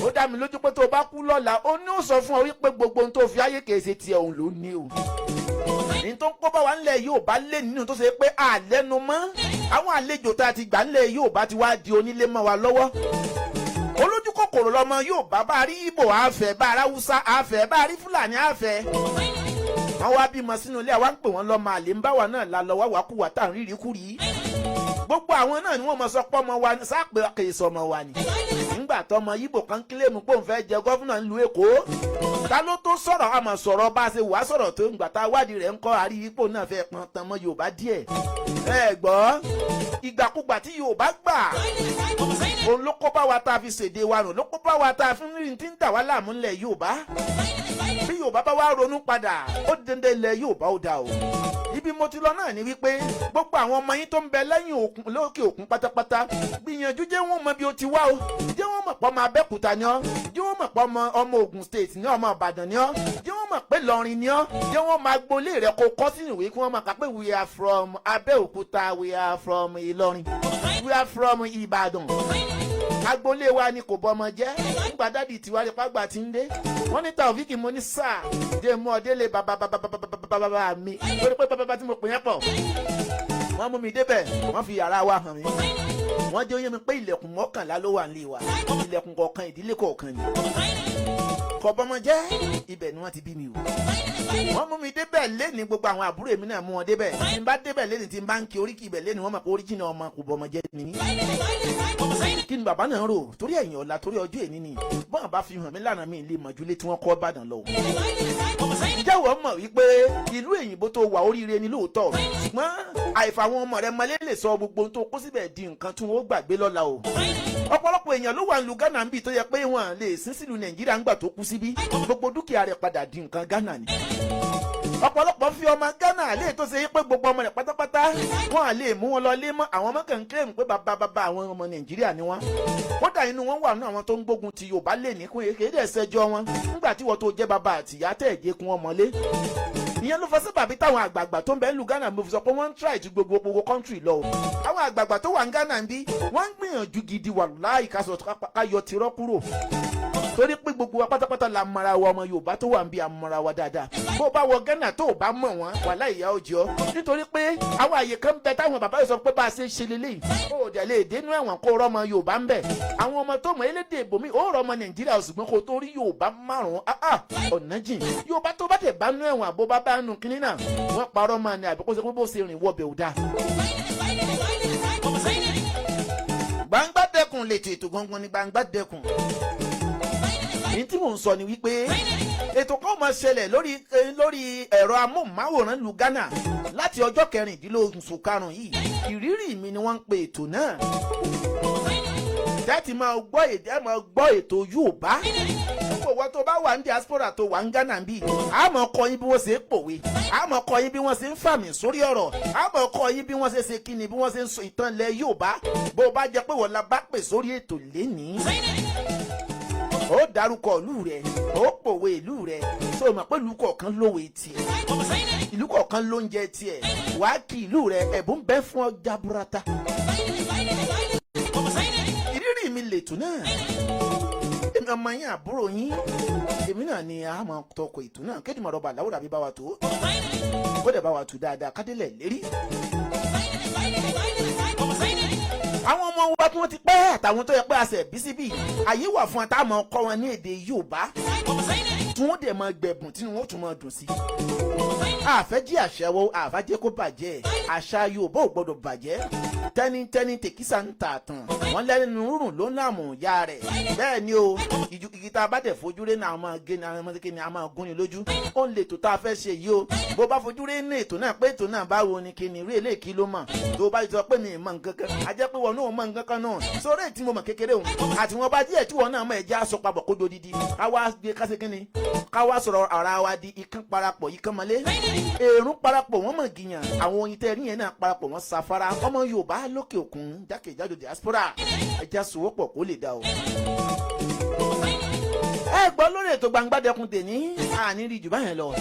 ó dá mi lójú pé tó o bá kú lọ́la, ó ní ó sọ fún ọ wípé gbogbo ohun tó fi ayé kèé ṣe tiẹ̀, òun ló ní o. Ní tó ń kó bá wa ńlẹ̀ yóò bá lé nínú tó ṣe pé àlẹ́nu mọ́, àwọn àlejò tá a ti gbà ńlẹ̀ yóò bá ti wá di onílé mọ́ wa lọ́wọ́. Olójú kòkòrò lọmọ yóò bá. Bá rí Ìgbò àfẹ́, bá aráwúsá àfẹ́, bá rí Fúlàní àfẹ́. Wọ́n wá bímọ sínú ilé, àwa ń pè wọ́n lọ́mọ àlè. Ń bá wa náà la lọ wá wàkúwà tá à ń rírí kúrí. Gbogbo àwọn náà ni wọ́n mọ sọ pé ọmọ wa sápẹ́ kì í sọmọ wa ni. Nígbà tọmọ Yíbò kan kílèmù pé òun fẹ́ jẹ governor ńlú Èkó, ta ló tó sọ̀rọ̀? Àmọ́ sọ̀rọ̀ bá a ṣe wàá sọ̀rọ̀ tó ń gbà tá a wádìí rẹ̀ ń kọ́ àrí ipò náà fẹ́ pọn tan mọ́ Yorùbá díẹ̀. Ẹ gbọ́, ìgbàkúgbà tí Yorùbá gbà, òun ló kó bá wa tá a fi ṣèdè wa nù, ló kó bá wa tá a fi ń tí ń dà wá láàmú ńlẹ̀ Yorùbá. Bí Yorùbá bá wá ronú padà, ó dandan ilẹ̀ Yorùbá ó dà o. Ibi Ibi mo ti lọ náà ni wípé gbogbo àwọn ọmọ yín tó ń bẹ lẹ́yìn òkun, lókè òkun pátápátá, gbìyànjú jẹ́ wọ́n mọ bí o ti wá o. Jẹ́ wọ́n mọ̀ pé ọmọ Abẹ́òkúta ni ọ́, jẹ́ wọ́n mọ̀ pé ọmọ Ògùn State ni ọ́, ọmọ Ìbàdàn ni ọ́, jẹ́ wọ́n mọ̀ pé Ìlọrin ni ọ́, jẹ́ wọ́n máa gbolé rẹ̀ kó kọ́ sínú ìwé, kí wọ́n máa kà pé we are from Abẹ́òkúta, we are from Ìlọrin, we are from Ìbàdàn. Agboolé wa ni kò bọmọ jẹ́. Nígbà daddy tiwa ní pàgbà tí ń dé, wọ́n ní Taofik, mo ní sáà dé mú ọdẹ lé bàbá bàbá bàbá bàbá mi, lórí pé bàbá tí mo pè yẹn pọ̀. Wọ́n mú mi débẹ̀, wọ́n fi yàrá wa hàn mí. Wọ́n jẹ́ ó yé mi pé ilẹ̀kùn 11 ló wà nílé wa. Ilẹ̀kùn kọ̀ọ̀kan, ìdílé kọ̀ọ̀kan ni. Kò bọ́mọ jẹ́, ibẹ̀ ni wọ́n ti bí mi o. Wọ́n mú mi débẹ̀ lẹ́ni, gbogbo àwọn àbúrò èmi náà mú wọn débẹ̀. Tí n bá débẹ̀ lẹ́ni, tí n bá ń kí oríkì ibẹ̀ lẹ́ni, wọ́n mọ̀ pé oríjìnà ọmọ kò bọ́mọ jẹ́ ni mí. Kí ni bàbá náà rò torí ẹ̀yìn ọ̀la, torí ọjọ́ èní ni bọ́n bá fi hàn mí lánàá, mi lè mọ̀júlé tí wọ́n kọ́ Ìbàdàn lọ. Ǹjẹ́ wọ́n mọ̀ wípé ìlú èyìnbó tó wà, oríire ni lóòótọ́, ṣùgbọ́n àìfàwọn ọmọ rẹ mọ́lé lè sọ gbogbo ohun tó kó síbẹ̀ di nǹkan tí wọ́n gbàgbé lọ́la o? Ọ̀pọ̀lọpọ̀ èèyàn ló wà ní Ghana níbi tó yẹ pé wọ́n lè sín sílùú Nàìjíríà. Ńgbà tó kú síbí, gbogbo dúkìá rẹ̀ padà di nǹkan Ghana ni. Ọ̀pọ̀lọpọ̀ fi ọmọ Ghana lè tó ṣe pé gbogbo ọmọ rẹ̀ pátápátá, wọn à lè mú wọn lọ lé mọ́. Àwọn ọmọ kan claim pé bàbá bàbá àwọn ọmọ Nàìjíríà ni wọ́n. Kódà inú wọn wà nínú àwọn tó ń gbógun ti Yorùbá lè ní kún èkéde ẹsẹjọ wọn, nígbà tí wọ́n tó jẹ́ bàbá àtìyá tẹ̀ jẹ́ kún ọmọlé. Ìyẹn ló fọ sábàbí táwọn àgbààgbà tó ń bẹ ń lu Ghana, mo fi sọ pé wọ́n ń try ju gbogbo gbogbo country lọ o. Àwọn àgbààgbà tó wà ní Ghana ń bí, wọ́n ń gbìyànjú gidi, wà láì ká yọ tirọ́ kúrò, torí pé gbogbo wa pátápátá la mara wa. Ọmọ Yorùbá tó wà ń bí, amara wa dáadáa. Bó bá wọ Ghana tó o bá mọ̀ wọ́n, wàhálà ìyá ó jẹ ọ́, nítorí pé àwọn àyè kan bẹ táwọn bàbá yìí sọ pé bá a ṣe ń ṣe lélẹ́yìí. Ó dẹ̀ lè dénú ẹ̀wọ̀n kó rọ́mọ Yorùbá ń bẹ̀. Àwọn ọmọ tó mọ̀ elédè ìbòmí, ó rọ́mọ Nàìjíríà, ṣùgbọ́n kó tó rí Yorùbá márùn-ún, ọ̀nà jìn. Yorùbá tó bá tẹ̀ bá nú ẹ̀wọ̀n, àbó bá bá nù kínní náà, wọ́n parọ́ máa ní àbíkó ṣe pé bó ṣe rìn wọbẹ̀ ò dáa. Gbangba dẹkùn lètò, ètò gangan ní gbangba dẹkùn. Ní tí mò ń sọ ni wípé ètò kan máa ṣẹlẹ̀ lórí ẹ̀rọ amóhùnmáwòrán lu Ghana láti ọjọ́ 16 oṣù karùn-ún yìí. Ìrírí mi ni wọ́n ń pe ètò náà. Tẹ́tí máa gbọ́ èdè, ẹ̀ máa gbọ́ ètò Yorùbá. Gbogbo ìwọ tó bá wà ní diaspora, tó wà ní Ghana bí, a máa kọ́ yín bí wọ́n ṣe ń pòwe, a máa kọ́ yín bí wọ́n ṣe ń fàmì sórí ọ̀rọ̀, a máa kọ́ yín bí wọ́n ṣe ṣe kíni, bí wọ́n ṣe ń sọ ìtàn ilẹ̀ Yorùbá. Bó o bá jẹ́ pé wọ́n la bá pè sórí ètò lénìí, ó dárúkọ ìlú rẹ̀, ó pòwe ìlú rẹ̀. Tó o mọ̀ pé ìlú kọ̀ọ̀kan lówe tiẹ̀, ìlú kọ̀ọ̀kan lóúnjẹ tiẹ̀, wàá kí ìlú rẹ̀, ẹ̀bùn bẹ́ fún ọ jaburata. Ìrírí mi lètò náà. Èmi ọmọ yín, àbúrò yín, èmi náà ni a máa tọkọ ètò náà. Kéde mọ̀rọ̀ bá làwùrà bí bá wa tó, kó dẹ̀ bá wa tó dáadáa kádélẹ̀ lérí. Àwọn ọmọ wa tí wọ́n ti pẹ́ àtàwọn tó yẹ pé a ṣẹ̀ bí síbí, àyè wà fún wa tá a máa kọ́ wọn ní èdè Yorùbá, tí wọ́n dẹ̀ máa gbẹ̀bùn, tí wọ́n tún máa dùn sí. Àfẹ́ jí àṣẹwó, àfájẹ́ kó bàjẹ́. Àṣà Yorùbá ò gbọ́dọ̀ bàjẹ́. Tẹ́nitẹ́ni tèkísà ń tà tàn, wọ́n lẹ́nu rúrùn ló ń láàmú ìyá rẹ̀. Bẹ́ẹ̀ ni o, ìjú igi tá a bá dẹ̀ fojú rí náà, máa gé ní àwọn ọmọdé ni a máa gún ni lójú. Ó ń lè tó tá a fẹ́ ṣe yìí o. Bó bá fojú rí ní ètò náà pé ètò náà báwo ni, kí ni rí eléyìí, kí ló mọ̀, tó bá sọ pé mi ì mọ̀ nǹkan kan, a jẹ́ pé wọn náà mọ̀ nǹkan kan náà sórí èyí tí mo mọ̀ kékeré òun àti wọn bá díẹ̀ tí wọn náà mọ̀, ẹ̀jẹ̀ aṣọ papọ̀ kó dodidi, ká wá gbé kásẹ̀ kínni, ká wá sọ̀rọ̀ ara wa di ikán parapọ̀, ikán mọ́lé èrún parapọ̀, wọ́n mọ̀ gìyàn. Àwọn oyin tẹ́ rí yẹn náà parapọ̀, wọ́n safara. Ọmọ Yorùbá lókè òkun, jákèjádò diaspora, ẹja sowọ́pọ̀ kó lè dá o. Ẹ gbọ́ lórí ètò Gbangbadẹkùn tèní, àní rí jù báyẹn lọ.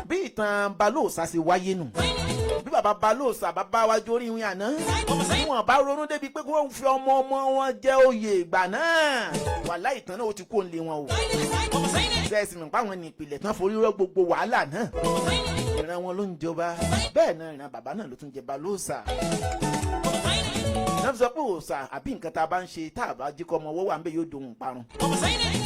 Bí ìtàn Balóòsà ṣe wáyé nù, bí bàbá Balóòsà, bàbá wa jórí ìwìn àná, bí wọn bá ronú débi pé kí wọ́n fi ọmọ ọmọ wọn jẹ oyè ìgbà náà, wàhálà ìtàn náà ó ti kó ń lé wọn o. Sẹ́ẹ̀sì mọ̀ páwọn ní ìpìlẹ̀ tán forí rọ́ gbogbo wàhálà náà, ìran wọn ló ń jọba. Bẹ́ẹ̀ náà, ìran bàbá náà ló tún jẹ Balóòsà náà. Fi sọ pé òòsà àbí nǹkan tá a bá ń ṣe, tá a bá jí kọ́ ọmọ ọwọ́ wà ń bẹ, yóò dohun parun.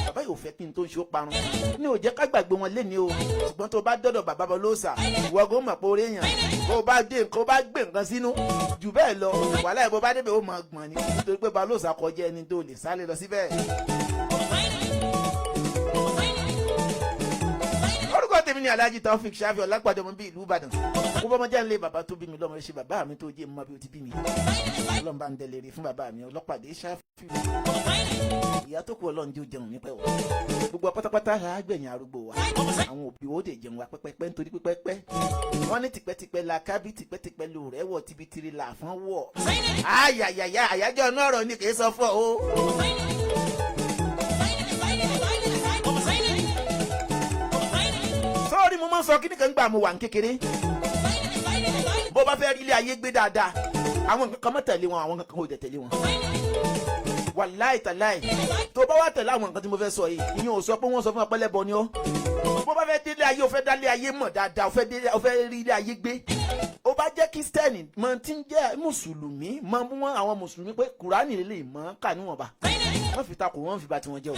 Bàbá yóò fẹ́ kí n tó ń ṣe ó parun ní ò jẹ́ ká gbàgbé wọn lé ní o. Ṣùgbọ́n tó bá dọ́dọ̀ bàbá Balóòsà, ìwọ gan mọ̀ pé orí èèyàn, bó bá dé nǹkan, bá gbé nǹkan sínú jù bẹ́ẹ̀ lọ, wàhálà ẹ̀ bó bá débẹ̀, ó máa gbọ̀n ni, nítorí pé Balóòsà kọjá ẹni tó lè sáré lọ síbẹ̀. Orúkọ tèmi ni Alhaji Taofik Shafi Ọlápàdé, ọmọ bíi ìlú Ìbàdàn. Kó bọ́mọ jẹ́ nílé bàbá tó bí mi lọ́mọ, ṣe bàbá mi tó jẹ́ mọ́ bí ó ti bí mi. Ọlọ́run bá ń dẹlẹ̀ rí fún bàbá mi ọlọ́pàdé ṣáfì. Ìyá tó kú, Ọlọ́run jẹ́ ó jẹun nípẹ́ wọ̀. Gbogbo pátápátá la gbẹ̀yìn arúgbó wa. Àwọn òbí wo dè jẹun wa pẹ́pẹ́pẹ́, nítorí pípẹ́pẹ́. Wọ́n ní tipẹ́tipẹ́ la kábí, tipẹ́tipẹ́ lò rẹ̀ wọ̀, tibitiri là fún wọ̀. Ayayaya, àyájọ́ inú ọ̀rọ̀ ni kì í sọ fún ọ o. Sọ́ọ́rí, mo máa ń sọ kíní kan gbà mo wà ní kékeré. Bó bá fẹ́ rí ilé ayé gbé dáadáa, àwọn nǹkan kan mọ́ tẹ̀lé wọn, àwọn nǹkan kan ò dẹ̀ tẹ̀lé wọn. Wàláì tàláì, tó bá wà tẹ̀lé àwọn nǹkan tí mo fẹ́ sọ yìí, ìyẹn ò sọ pé wọ́n sọ fún ọpẹlẹ́bọ ni ọ́. Bó bá fẹ́ délé ayé, o fẹ́ dálé ayé mọ̀ dáadáa, o fẹ́ délé, o fẹ́ rí ilé ayé gbé, ó bá jẹ́ Kírísítẹ́nì, mọ tí ń jẹ́ mùsùlùmí, mọ mú wọn àwọn mùsùlùmí pé Kùránì lè mọ́ kà níwọ̀nba, wọ́n fi takò, wọ́n fi ba tiwọn jẹ́ o.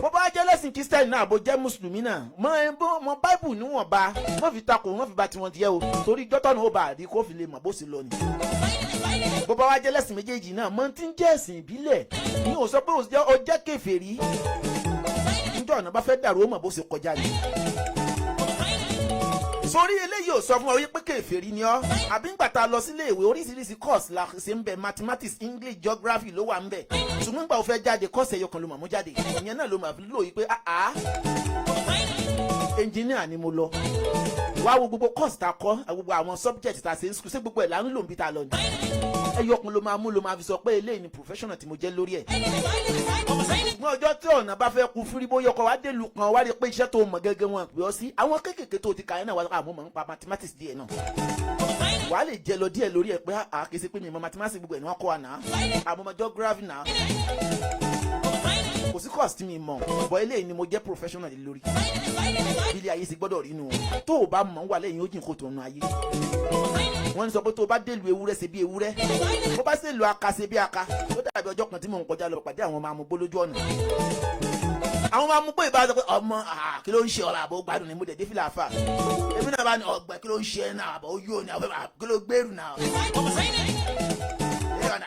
Bó bá jẹ́ lẹ́sìn Kírísítẹ́nì náà, bó jẹ́ mùsùlùmí náà, mọ ẹ bó mọ Báíbù níwọ̀nba, wọ́n fi takò, wọ́n fi ba tiwọn jẹ́ o, torí jọ́tọ̀nù ó bá rí kó fi lè mọ̀ bó ṣe lọ ni. Bó bá wá jẹ́ lẹ́sìn méjèèjì náà, mọ tí ń jẹ́ ẹ̀sìn ìbílẹ̀ ní ò sọ pé ó jẹ́ kèfèrí. Níjọ́ ọ̀nà bá fẹ́ dàrú, ó mọ̀ bó ṣe kọjá ni. Sórí eléyìí ò sọ fún ọ wípé kèfèrí ni ọ́. Àbí ńgbà tá a lọ sílé ìwé, oríṣiríṣi course la ṣe ń bẹ, mathematics, English, geography ló wà ń bẹ. Ṣùgbọ́n ńgbà ó fẹ́ jáde, course ẹyọ kan ló mọ̀ mú jáde, ìyẹn náà ló mà fi lò yí pé àá, engineer ni mo lọ. Wá wo gbogbo course tá a kọ́, gbogbo àwọn subject tá a ṣe ń school, ṣé gbogbo ẹ̀ là ń lò ń bí tá a lọ ni? Ẹyọ kan ló máa mú, ló máa fi sọ pé eléyìí ni professional tí mo jẹ́ lórí ẹ̀. Ṣùgbọ́n ọjọ́ tí ọ̀nà bá fẹ́ kú fúrí, bóyá ọkọ̀ wa délùú kan, wá rí i pé iṣẹ́ tó mọ̀ gẹ́gẹ́ wọn pè ọ́ sí, àwọn kéékèèké tó ti kà yẹn náà, wá àmọ́ mọ̀ nípa mathematics díẹ̀ náà, wàá lè jẹ lọ díẹ̀ lórí ẹ̀ pé àá, kì í ṣe pé mi mọ̀ mathematics, gbogbo ẹ̀ ni wọ́n kọ́ wa náà, àmọ́ mọ̀ geography náà. Kò sí course tí mi mọ̀ bọ́, eléyìí ni mo jẹ́ professional lé lórí. Bí ilé ayé sì gbọ́dọ̀ rí nu, tó o bá mọ̀ ń wà lẹ́yìn, ó jìn kó tó nu ayé. Wọ́n ń sọ pé tó o bá délùú ewúrẹ́, ṣe bí ewúrẹ́, bó bá sì lu aka, ṣe bí aka. Ó dàbí ọjọ́ kan tí mò ń kọjá lọ, pàdé àwọn ọmọ amúgbó lójú ọ̀nà. Àwọn ọmọ amúgbó ìbá sọ pé, "Ọmọ, kí ló ń ṣe ọ̀rọ̀ àbò gbádùn ni?" Mo dẹ̀ dé fìlà fà. Èmi náà bá ní, "Ọgbà, kí ló ń ṣe ẹ náà? Àbọ̀ ojú òní, kí ló gbèrú náà?"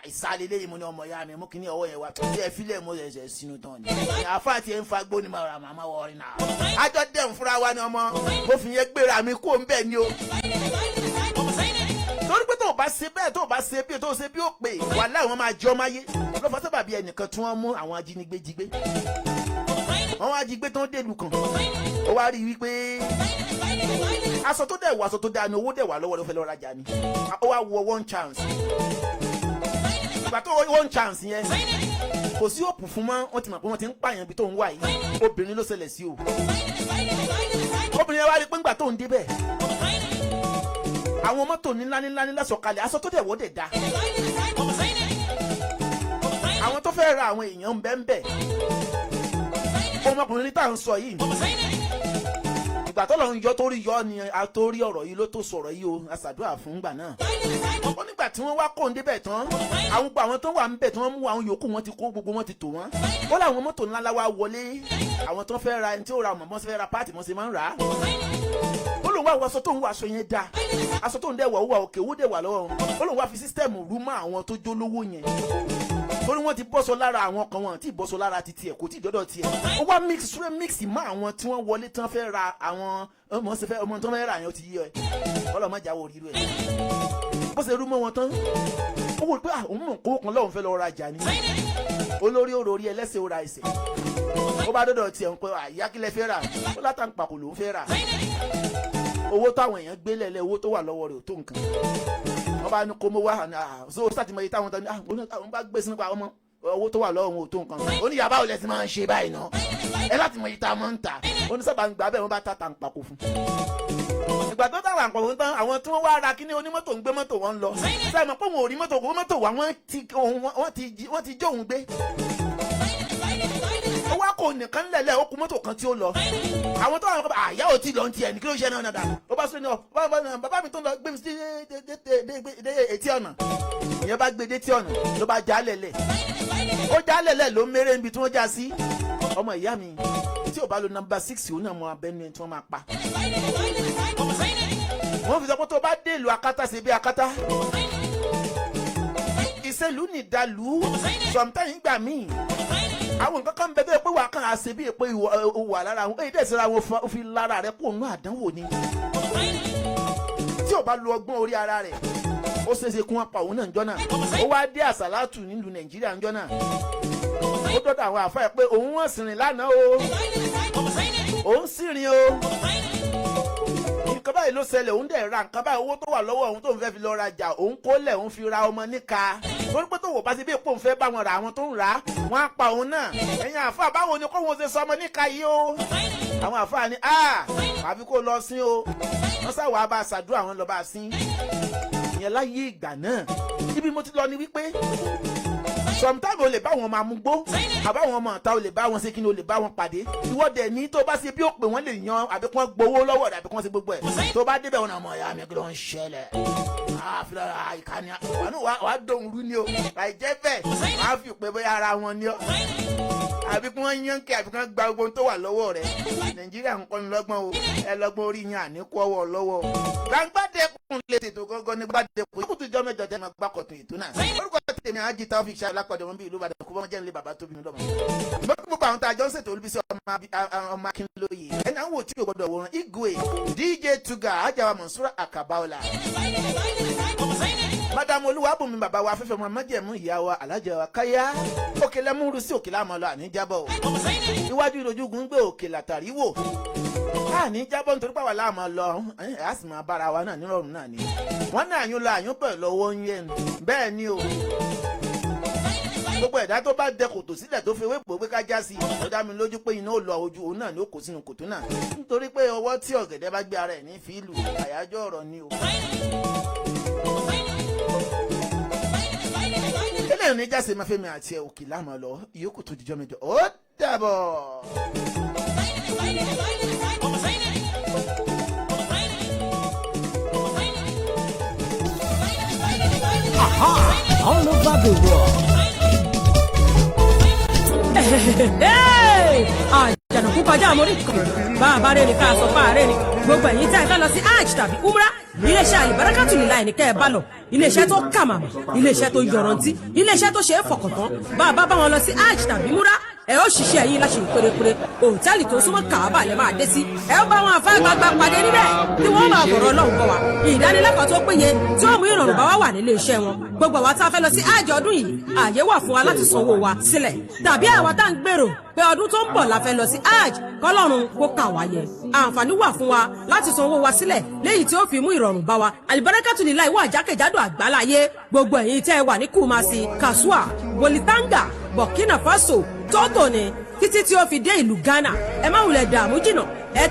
Ìsàlẹ̀ lẹ́yìn, mo ní, "Ọmọ ìyá mi, mú kí ní ọwọ́ yẹn wá tí ẹ fílẹ̀." Mo ṣẹ̀ṣẹ̀ sínú tán ni àfa tí ẹ ń fa gbó ni màá màmá wọrin náà. Àjọ dẹ̀ ń fúnra wa ni ọmọ, mo fi yẹn gbéra mi kó ń bẹ̀ ni o. Torí pé tó o bá ṣe bẹ́ẹ̀, tó o bá ṣe bí tó o ṣe bí ó pè, wàhálà wọn máa jọ máyé ló fà sábàbí. Ẹnìkan tí wọ́n mú, àwọn ajínigbé jí gbé, wọ́n wá jí gbé tán, délùú kan, ó wá rí i wípé aṣọ tó dẹ̀ wọ, aṣọ tó dáa ni, owó dẹ̀ wà lọ́wọ́, ló fẹ́ lọ́ọ́ rajà ni. Ó wá wọ one chance. Ìgbà tó one chance yẹn, kò sí òpù fún mọ́. Wọ́n ti mọ̀ pé wọ́n ti ń pààyàn ibi tó ń wà yìí. Obìnrin ló ṣẹlẹ̀ sí o. Obìnrin yẹn wá rí i pé ńgbà tó ń débẹ̀, àwọn mọ́tò ńlá ńlá ńlá sọ̀kalẹ̀, aṣọ tó dẹ̀ wọ́ dẹ̀ da, àwọn tó fẹ́ ra àwọn èèyàn ń bẹ́ ń bẹ̀. Ọmọkùnrin tá à ń sọ yìí, ìgbà tó lọ ń yọ torí yọ ni a torí ọ̀rọ̀ yìí ló tó sọ̀rọ̀ yìí o. Aṣàdúrà fún gbà náà. Ó nígbà tí wọ́n wá kó ń débẹ̀ tán, àwọn gbogbo àwọn tó wà ń bẹ̀ tí wọ́n mú, àwọn yòókù wọn ti kó gbogbo wọn ti tò wọ́n. Ó láwọn mọ́tò ńlá ńlá wá wọlé, àwọn tó fẹ́ ra, ẹni tí ó ra mọ̀, fẹ́ ra páàtì mọ́ ṣe máa ń rà á. Ó lóun wá wọ aṣọ tó ń wọ, aṣọ yẹn dáa, aṣọ tó ń dẹ̀ wọ̀, ó wà òkè, owó dẹ̀ wà lọ́wọ́. Ó lóun wá fi system rú mọ́ àwọn tó jó lówó yẹn, torí wọ́n ti bọ́sọ lára àwọn kan, wọn ti bọ́sọ lára ti tiẹ̀, kò tí ì dọ́dọ̀ tiẹ̀. Ó wá mix súré, mix mọ́ àwọn tí wọ́n wọlé tán fẹ́ ra, àwọn ọmọ ṣe fẹ́, ọmọ tó fẹ́ rà yẹn. Ó ti yí ẹ, ọlọ́mọ jáwọ́ orí rẹ̀. Bó ṣe rú mọ́ wọn tán, ó wò pé òun mọ̀ kó kan lọ́hùn fẹ́ lọ rajà ni. Olórí ó rorí, ẹlẹ́sẹ̀ ó ra ẹsẹ̀. Ó bá dọ́dọ̀ tiẹ̀ ń pẹ́, àyà kílẹ̀ fẹ́ rà? Ó látàǹpàkò lòún fẹ́ rà. Owó táwọn èèyàn gbé lẹ̀lẹ̀, owó tó wà lọ́wọ́ rẹ̀ ò tó nǹkan. Wọ́n bá ní kó mọ́ wá, so sátìmọ̀ yìí táwọn tán ní àwọn bá gbé sínú pa ọmọ, owó tó wà lọ́wọ́ wọn ò tó nǹkan. Ó ní yàrá ò lẹ́sìn máa ń ṣe báyìí náà, ẹ láti mọ iye tá a máa ń tà. Ó ní sábà ń gbà bẹ́ẹ̀, wọ́n bá ta tàǹpàkò fún. Ìgbà tó tà tàǹpàkò fún tán, àwọn tí wọ́n wá ra kíní, onímọ́tò ń gbé mọ́tò wọn lọ. Sẹ́yìn mọ̀ pé òun ò rí mọ́tò kó mọ́tò wá, wọ́n ti jó òun gbé. Ó wá kó nìkan lẹ̀lẹ̀, ó kú mọ́tò kan tí ó lọ. Àwọn tó wà lọ́kọ̀, àyà ò tí lọ ń tiẹ̀ ní, kí ló ń ṣe náà nàdà? Ó bá sọ ní ọ bàbá mi tó ń lọ, gbé mi sí dé etí ọ̀nà. Ìyẹn bá gbé dé etí ọ̀nà, ló bá já lẹ̀lẹ̀, ó já lẹ̀lẹ̀, ló méré níbi tí wọ́n já sí. Ọmọ ìyá mi, tí ò bá lo number 6, òun náà mọ abẹ́nu ẹni tí wọ́n máa pa. Wọ́n fi sọ pé tó bá dé ìlú akátá, ṣe bí akátá. Ìṣèlú nìdálù. Sometimes gbà míì, àwọn nǹkan kan bẹ tó yẹ pé wà á kàn á ṣe bí pé ìwọ wà lára àwọn èyí dẹ̀sẹ̀ ra wọn fi lára rẹ kó nú àdánwò ni. ò bá lo ọgbọ́n orí ara rẹ̀, ó ṣeéṣe kí wọ́n pa òun náà ńjọ́ náà. Ó wá dé àsàlátù nílùú Nàìjíríà ńjọ́ náà, ó dọ́dọ̀ àwọn àfáà ẹ̀ pé òun wọ́n sì rìn lánàá o, òun sì rìn o, nǹkan báyìí ló ṣẹlẹ̀, òun dẹ̀ ra nǹkan báyìí, owó tó wà lọ́wọ́ òun tó ń fẹ́ fi lọ rajà, òun kó lẹ̀, òun fi ra ọmọ níka, torí pé tó wò bá ṣe bí èpò òun fẹ́ bá wọn rà, àwọn tó ń rà á, wọ́n á pa òun náà. Ẹ̀yin àáfàá, báwo ni kó wọn ṣe sọ ọmọ níka yìí o? Àwọn àáfàá ni àfi kó lọ sí o. Wọ́n sáwọ́ bá a ṣàdúrà, àwọn lọ bá a sín ìyẹn láyé ìgbà náà. Ibi mo ti lọ ni wípé sometimes o lè bá wọn máa mú gbó, àbáwọn ọmọ ọ̀tá, o lè bá wọn ṣe kí ni, o lè bá wọn pàdé. Ìwọ dẹ̀ ní tó bá ṣe bí ó pè wọ́n lè yan, àbí kí wọ́n gbowó lọ́wọ́ rẹ̀, àbí kí wọ́n ṣe gbogbo ẹ̀. Tó bá débẹ̀, wọn àmọ̀ ìyá mi, kí ló ń ṣẹlẹ̀? Àfihàn ìkànnì wàá dóhùn rú ni o. Àìjẹ́ bẹ́ẹ̀, wàá fi pé bóyá ara wọn ni ọ́, àbí kí wọ́n yán kí, àbí kí wọ́n gba gbogbo ohun tó wà lọ́wọ́ rẹ̀. Nàìjíríà ń kọ́ni lọ́gbọ́n o. Ẹ lọ́gbọ́n orí yín, àníkú ọwọ́ lọ́wọ́. Gbangbadẹkùn lè tètò gángan ní gbàdẹkùn kókò tó jọ mẹ́jọ tẹ́ máa gbàkọ̀tún ètò náà. Orúkọ tèmi, Ají Taofik Ṣáà Lápàdé wọn bí ìlú Ìbàdàn, kó bọ́n jẹ́ nílé bàbá tóbi mi lọ́mọ. Mo kí gbogbo àwọn tá a jọ ń ṣètò, Olúbísí ọmọ Akínlóye, ẹni àwọn wò tí o gbọdọ̀ wòran, Igwe, DJ Tuga, Ajawa Monsura Akabaola, Madam Olúwàbùnmi, bàbá wa afẹ́fẹ́ ọmọ májẹ̀mú, ìyá wa, alájà wa káyá òkè lẹ́múrú sí òkè láàmú lọ, àní jábọ̀ o. Iwájú ìrojúgun gbé òkè làtàrí wò, àní jábọ̀, nítorí pàwọ́ láàmú lọ, ẹ̀ á sì máa bára wa náà nírọ̀rùn náà ni. Wọ́n ní àyún lọ, àyún bẹ̀ lọ́wọ́ ń yẹn bẹ́ẹ̀ ni o. Gbogbo ẹ̀dá tó bá dẹ kòtò sílẹ̀, tó fi ewé pò pé ká já sí i, ó dá mi lójú pé iná ó lọ ojú òun náà ni ó kó sínú kòtò náà, nítorí pé ọwọ́ tí ọ̀gẹ̀dẹ̀ bá gbé ara ẹ̀ ní fíìlù. Àyájọ́ ọ̀rọ̀ ni o. Eléyìí ní jáse máa fẹ́mi àti ẹ̀ òkè láàmú lọ, ìyókù tó dijọ́ mẹ́jọ, ó dàbọ̀. All over the world. Àjànàkú kọjá àmórí kan, bá a bá rẹ̀ ní ká sọ fún ààrẹ ni. Gbogbo ẹ̀yin tẹ́ ẹ fẹ́ lọ sí hajj tàbí umrah, iléeṣẹ́ Àlìbárákàtù nílá ẹni kẹ́ ẹ bá lọ. Iléeṣẹ́ tó kà màmá, iléeṣẹ́ tó yọrantí, iléeṣẹ́ tó ṣe é fọkàn tán. Bá a bá bá wọn lọ sí hajj tàbí umrah, ẹ ó ṣiṣẹ́ yín láṣẹ pérépéré. Òtẹ́ẹ̀lì tó súnmọ́ Kàábà lẹ máa dé sí. Ẹ ó bá wọn àfa àgbààgbà pàdé níbẹ̀ tí wọ́n máa fọ̀rọ̀ Ọlọ́run bọ̀ wá. Ìdánilẹ́kọ̀ọ́ tó péye tí ó mú ìrọ̀rùn bá wá wà nílé iṣẹ́ wọn. Gbogbo àwa tá a fẹ́ lọ sí hajj ọdún yìí, àyè wà fún wa láti sanwó wa sílẹ̀, tàbí àwa tá à ń gbèrò pé ọdún tó ń bọ̀ la fẹ́ lọ sí hajj, kọ́lọ́run kó kà wá yẹ, àǹfààní wà fún wa láti sanwó wa sílẹ̀, léyìí tí ó fi mú ìrọ̀rùn bá wa. Àlìbárákàtù nílá ìwà jákèjádò àgbáláyé. Gbogbo ẹ̀yin tẹ́ ẹ wà ní Kumasi, Kasua, Bolitanga, Burkina Faso, Togo ni, títí tí ó fi dé ìlú Ghana, ẹ má wulẹ̀ dààmú jìnnà ẹ.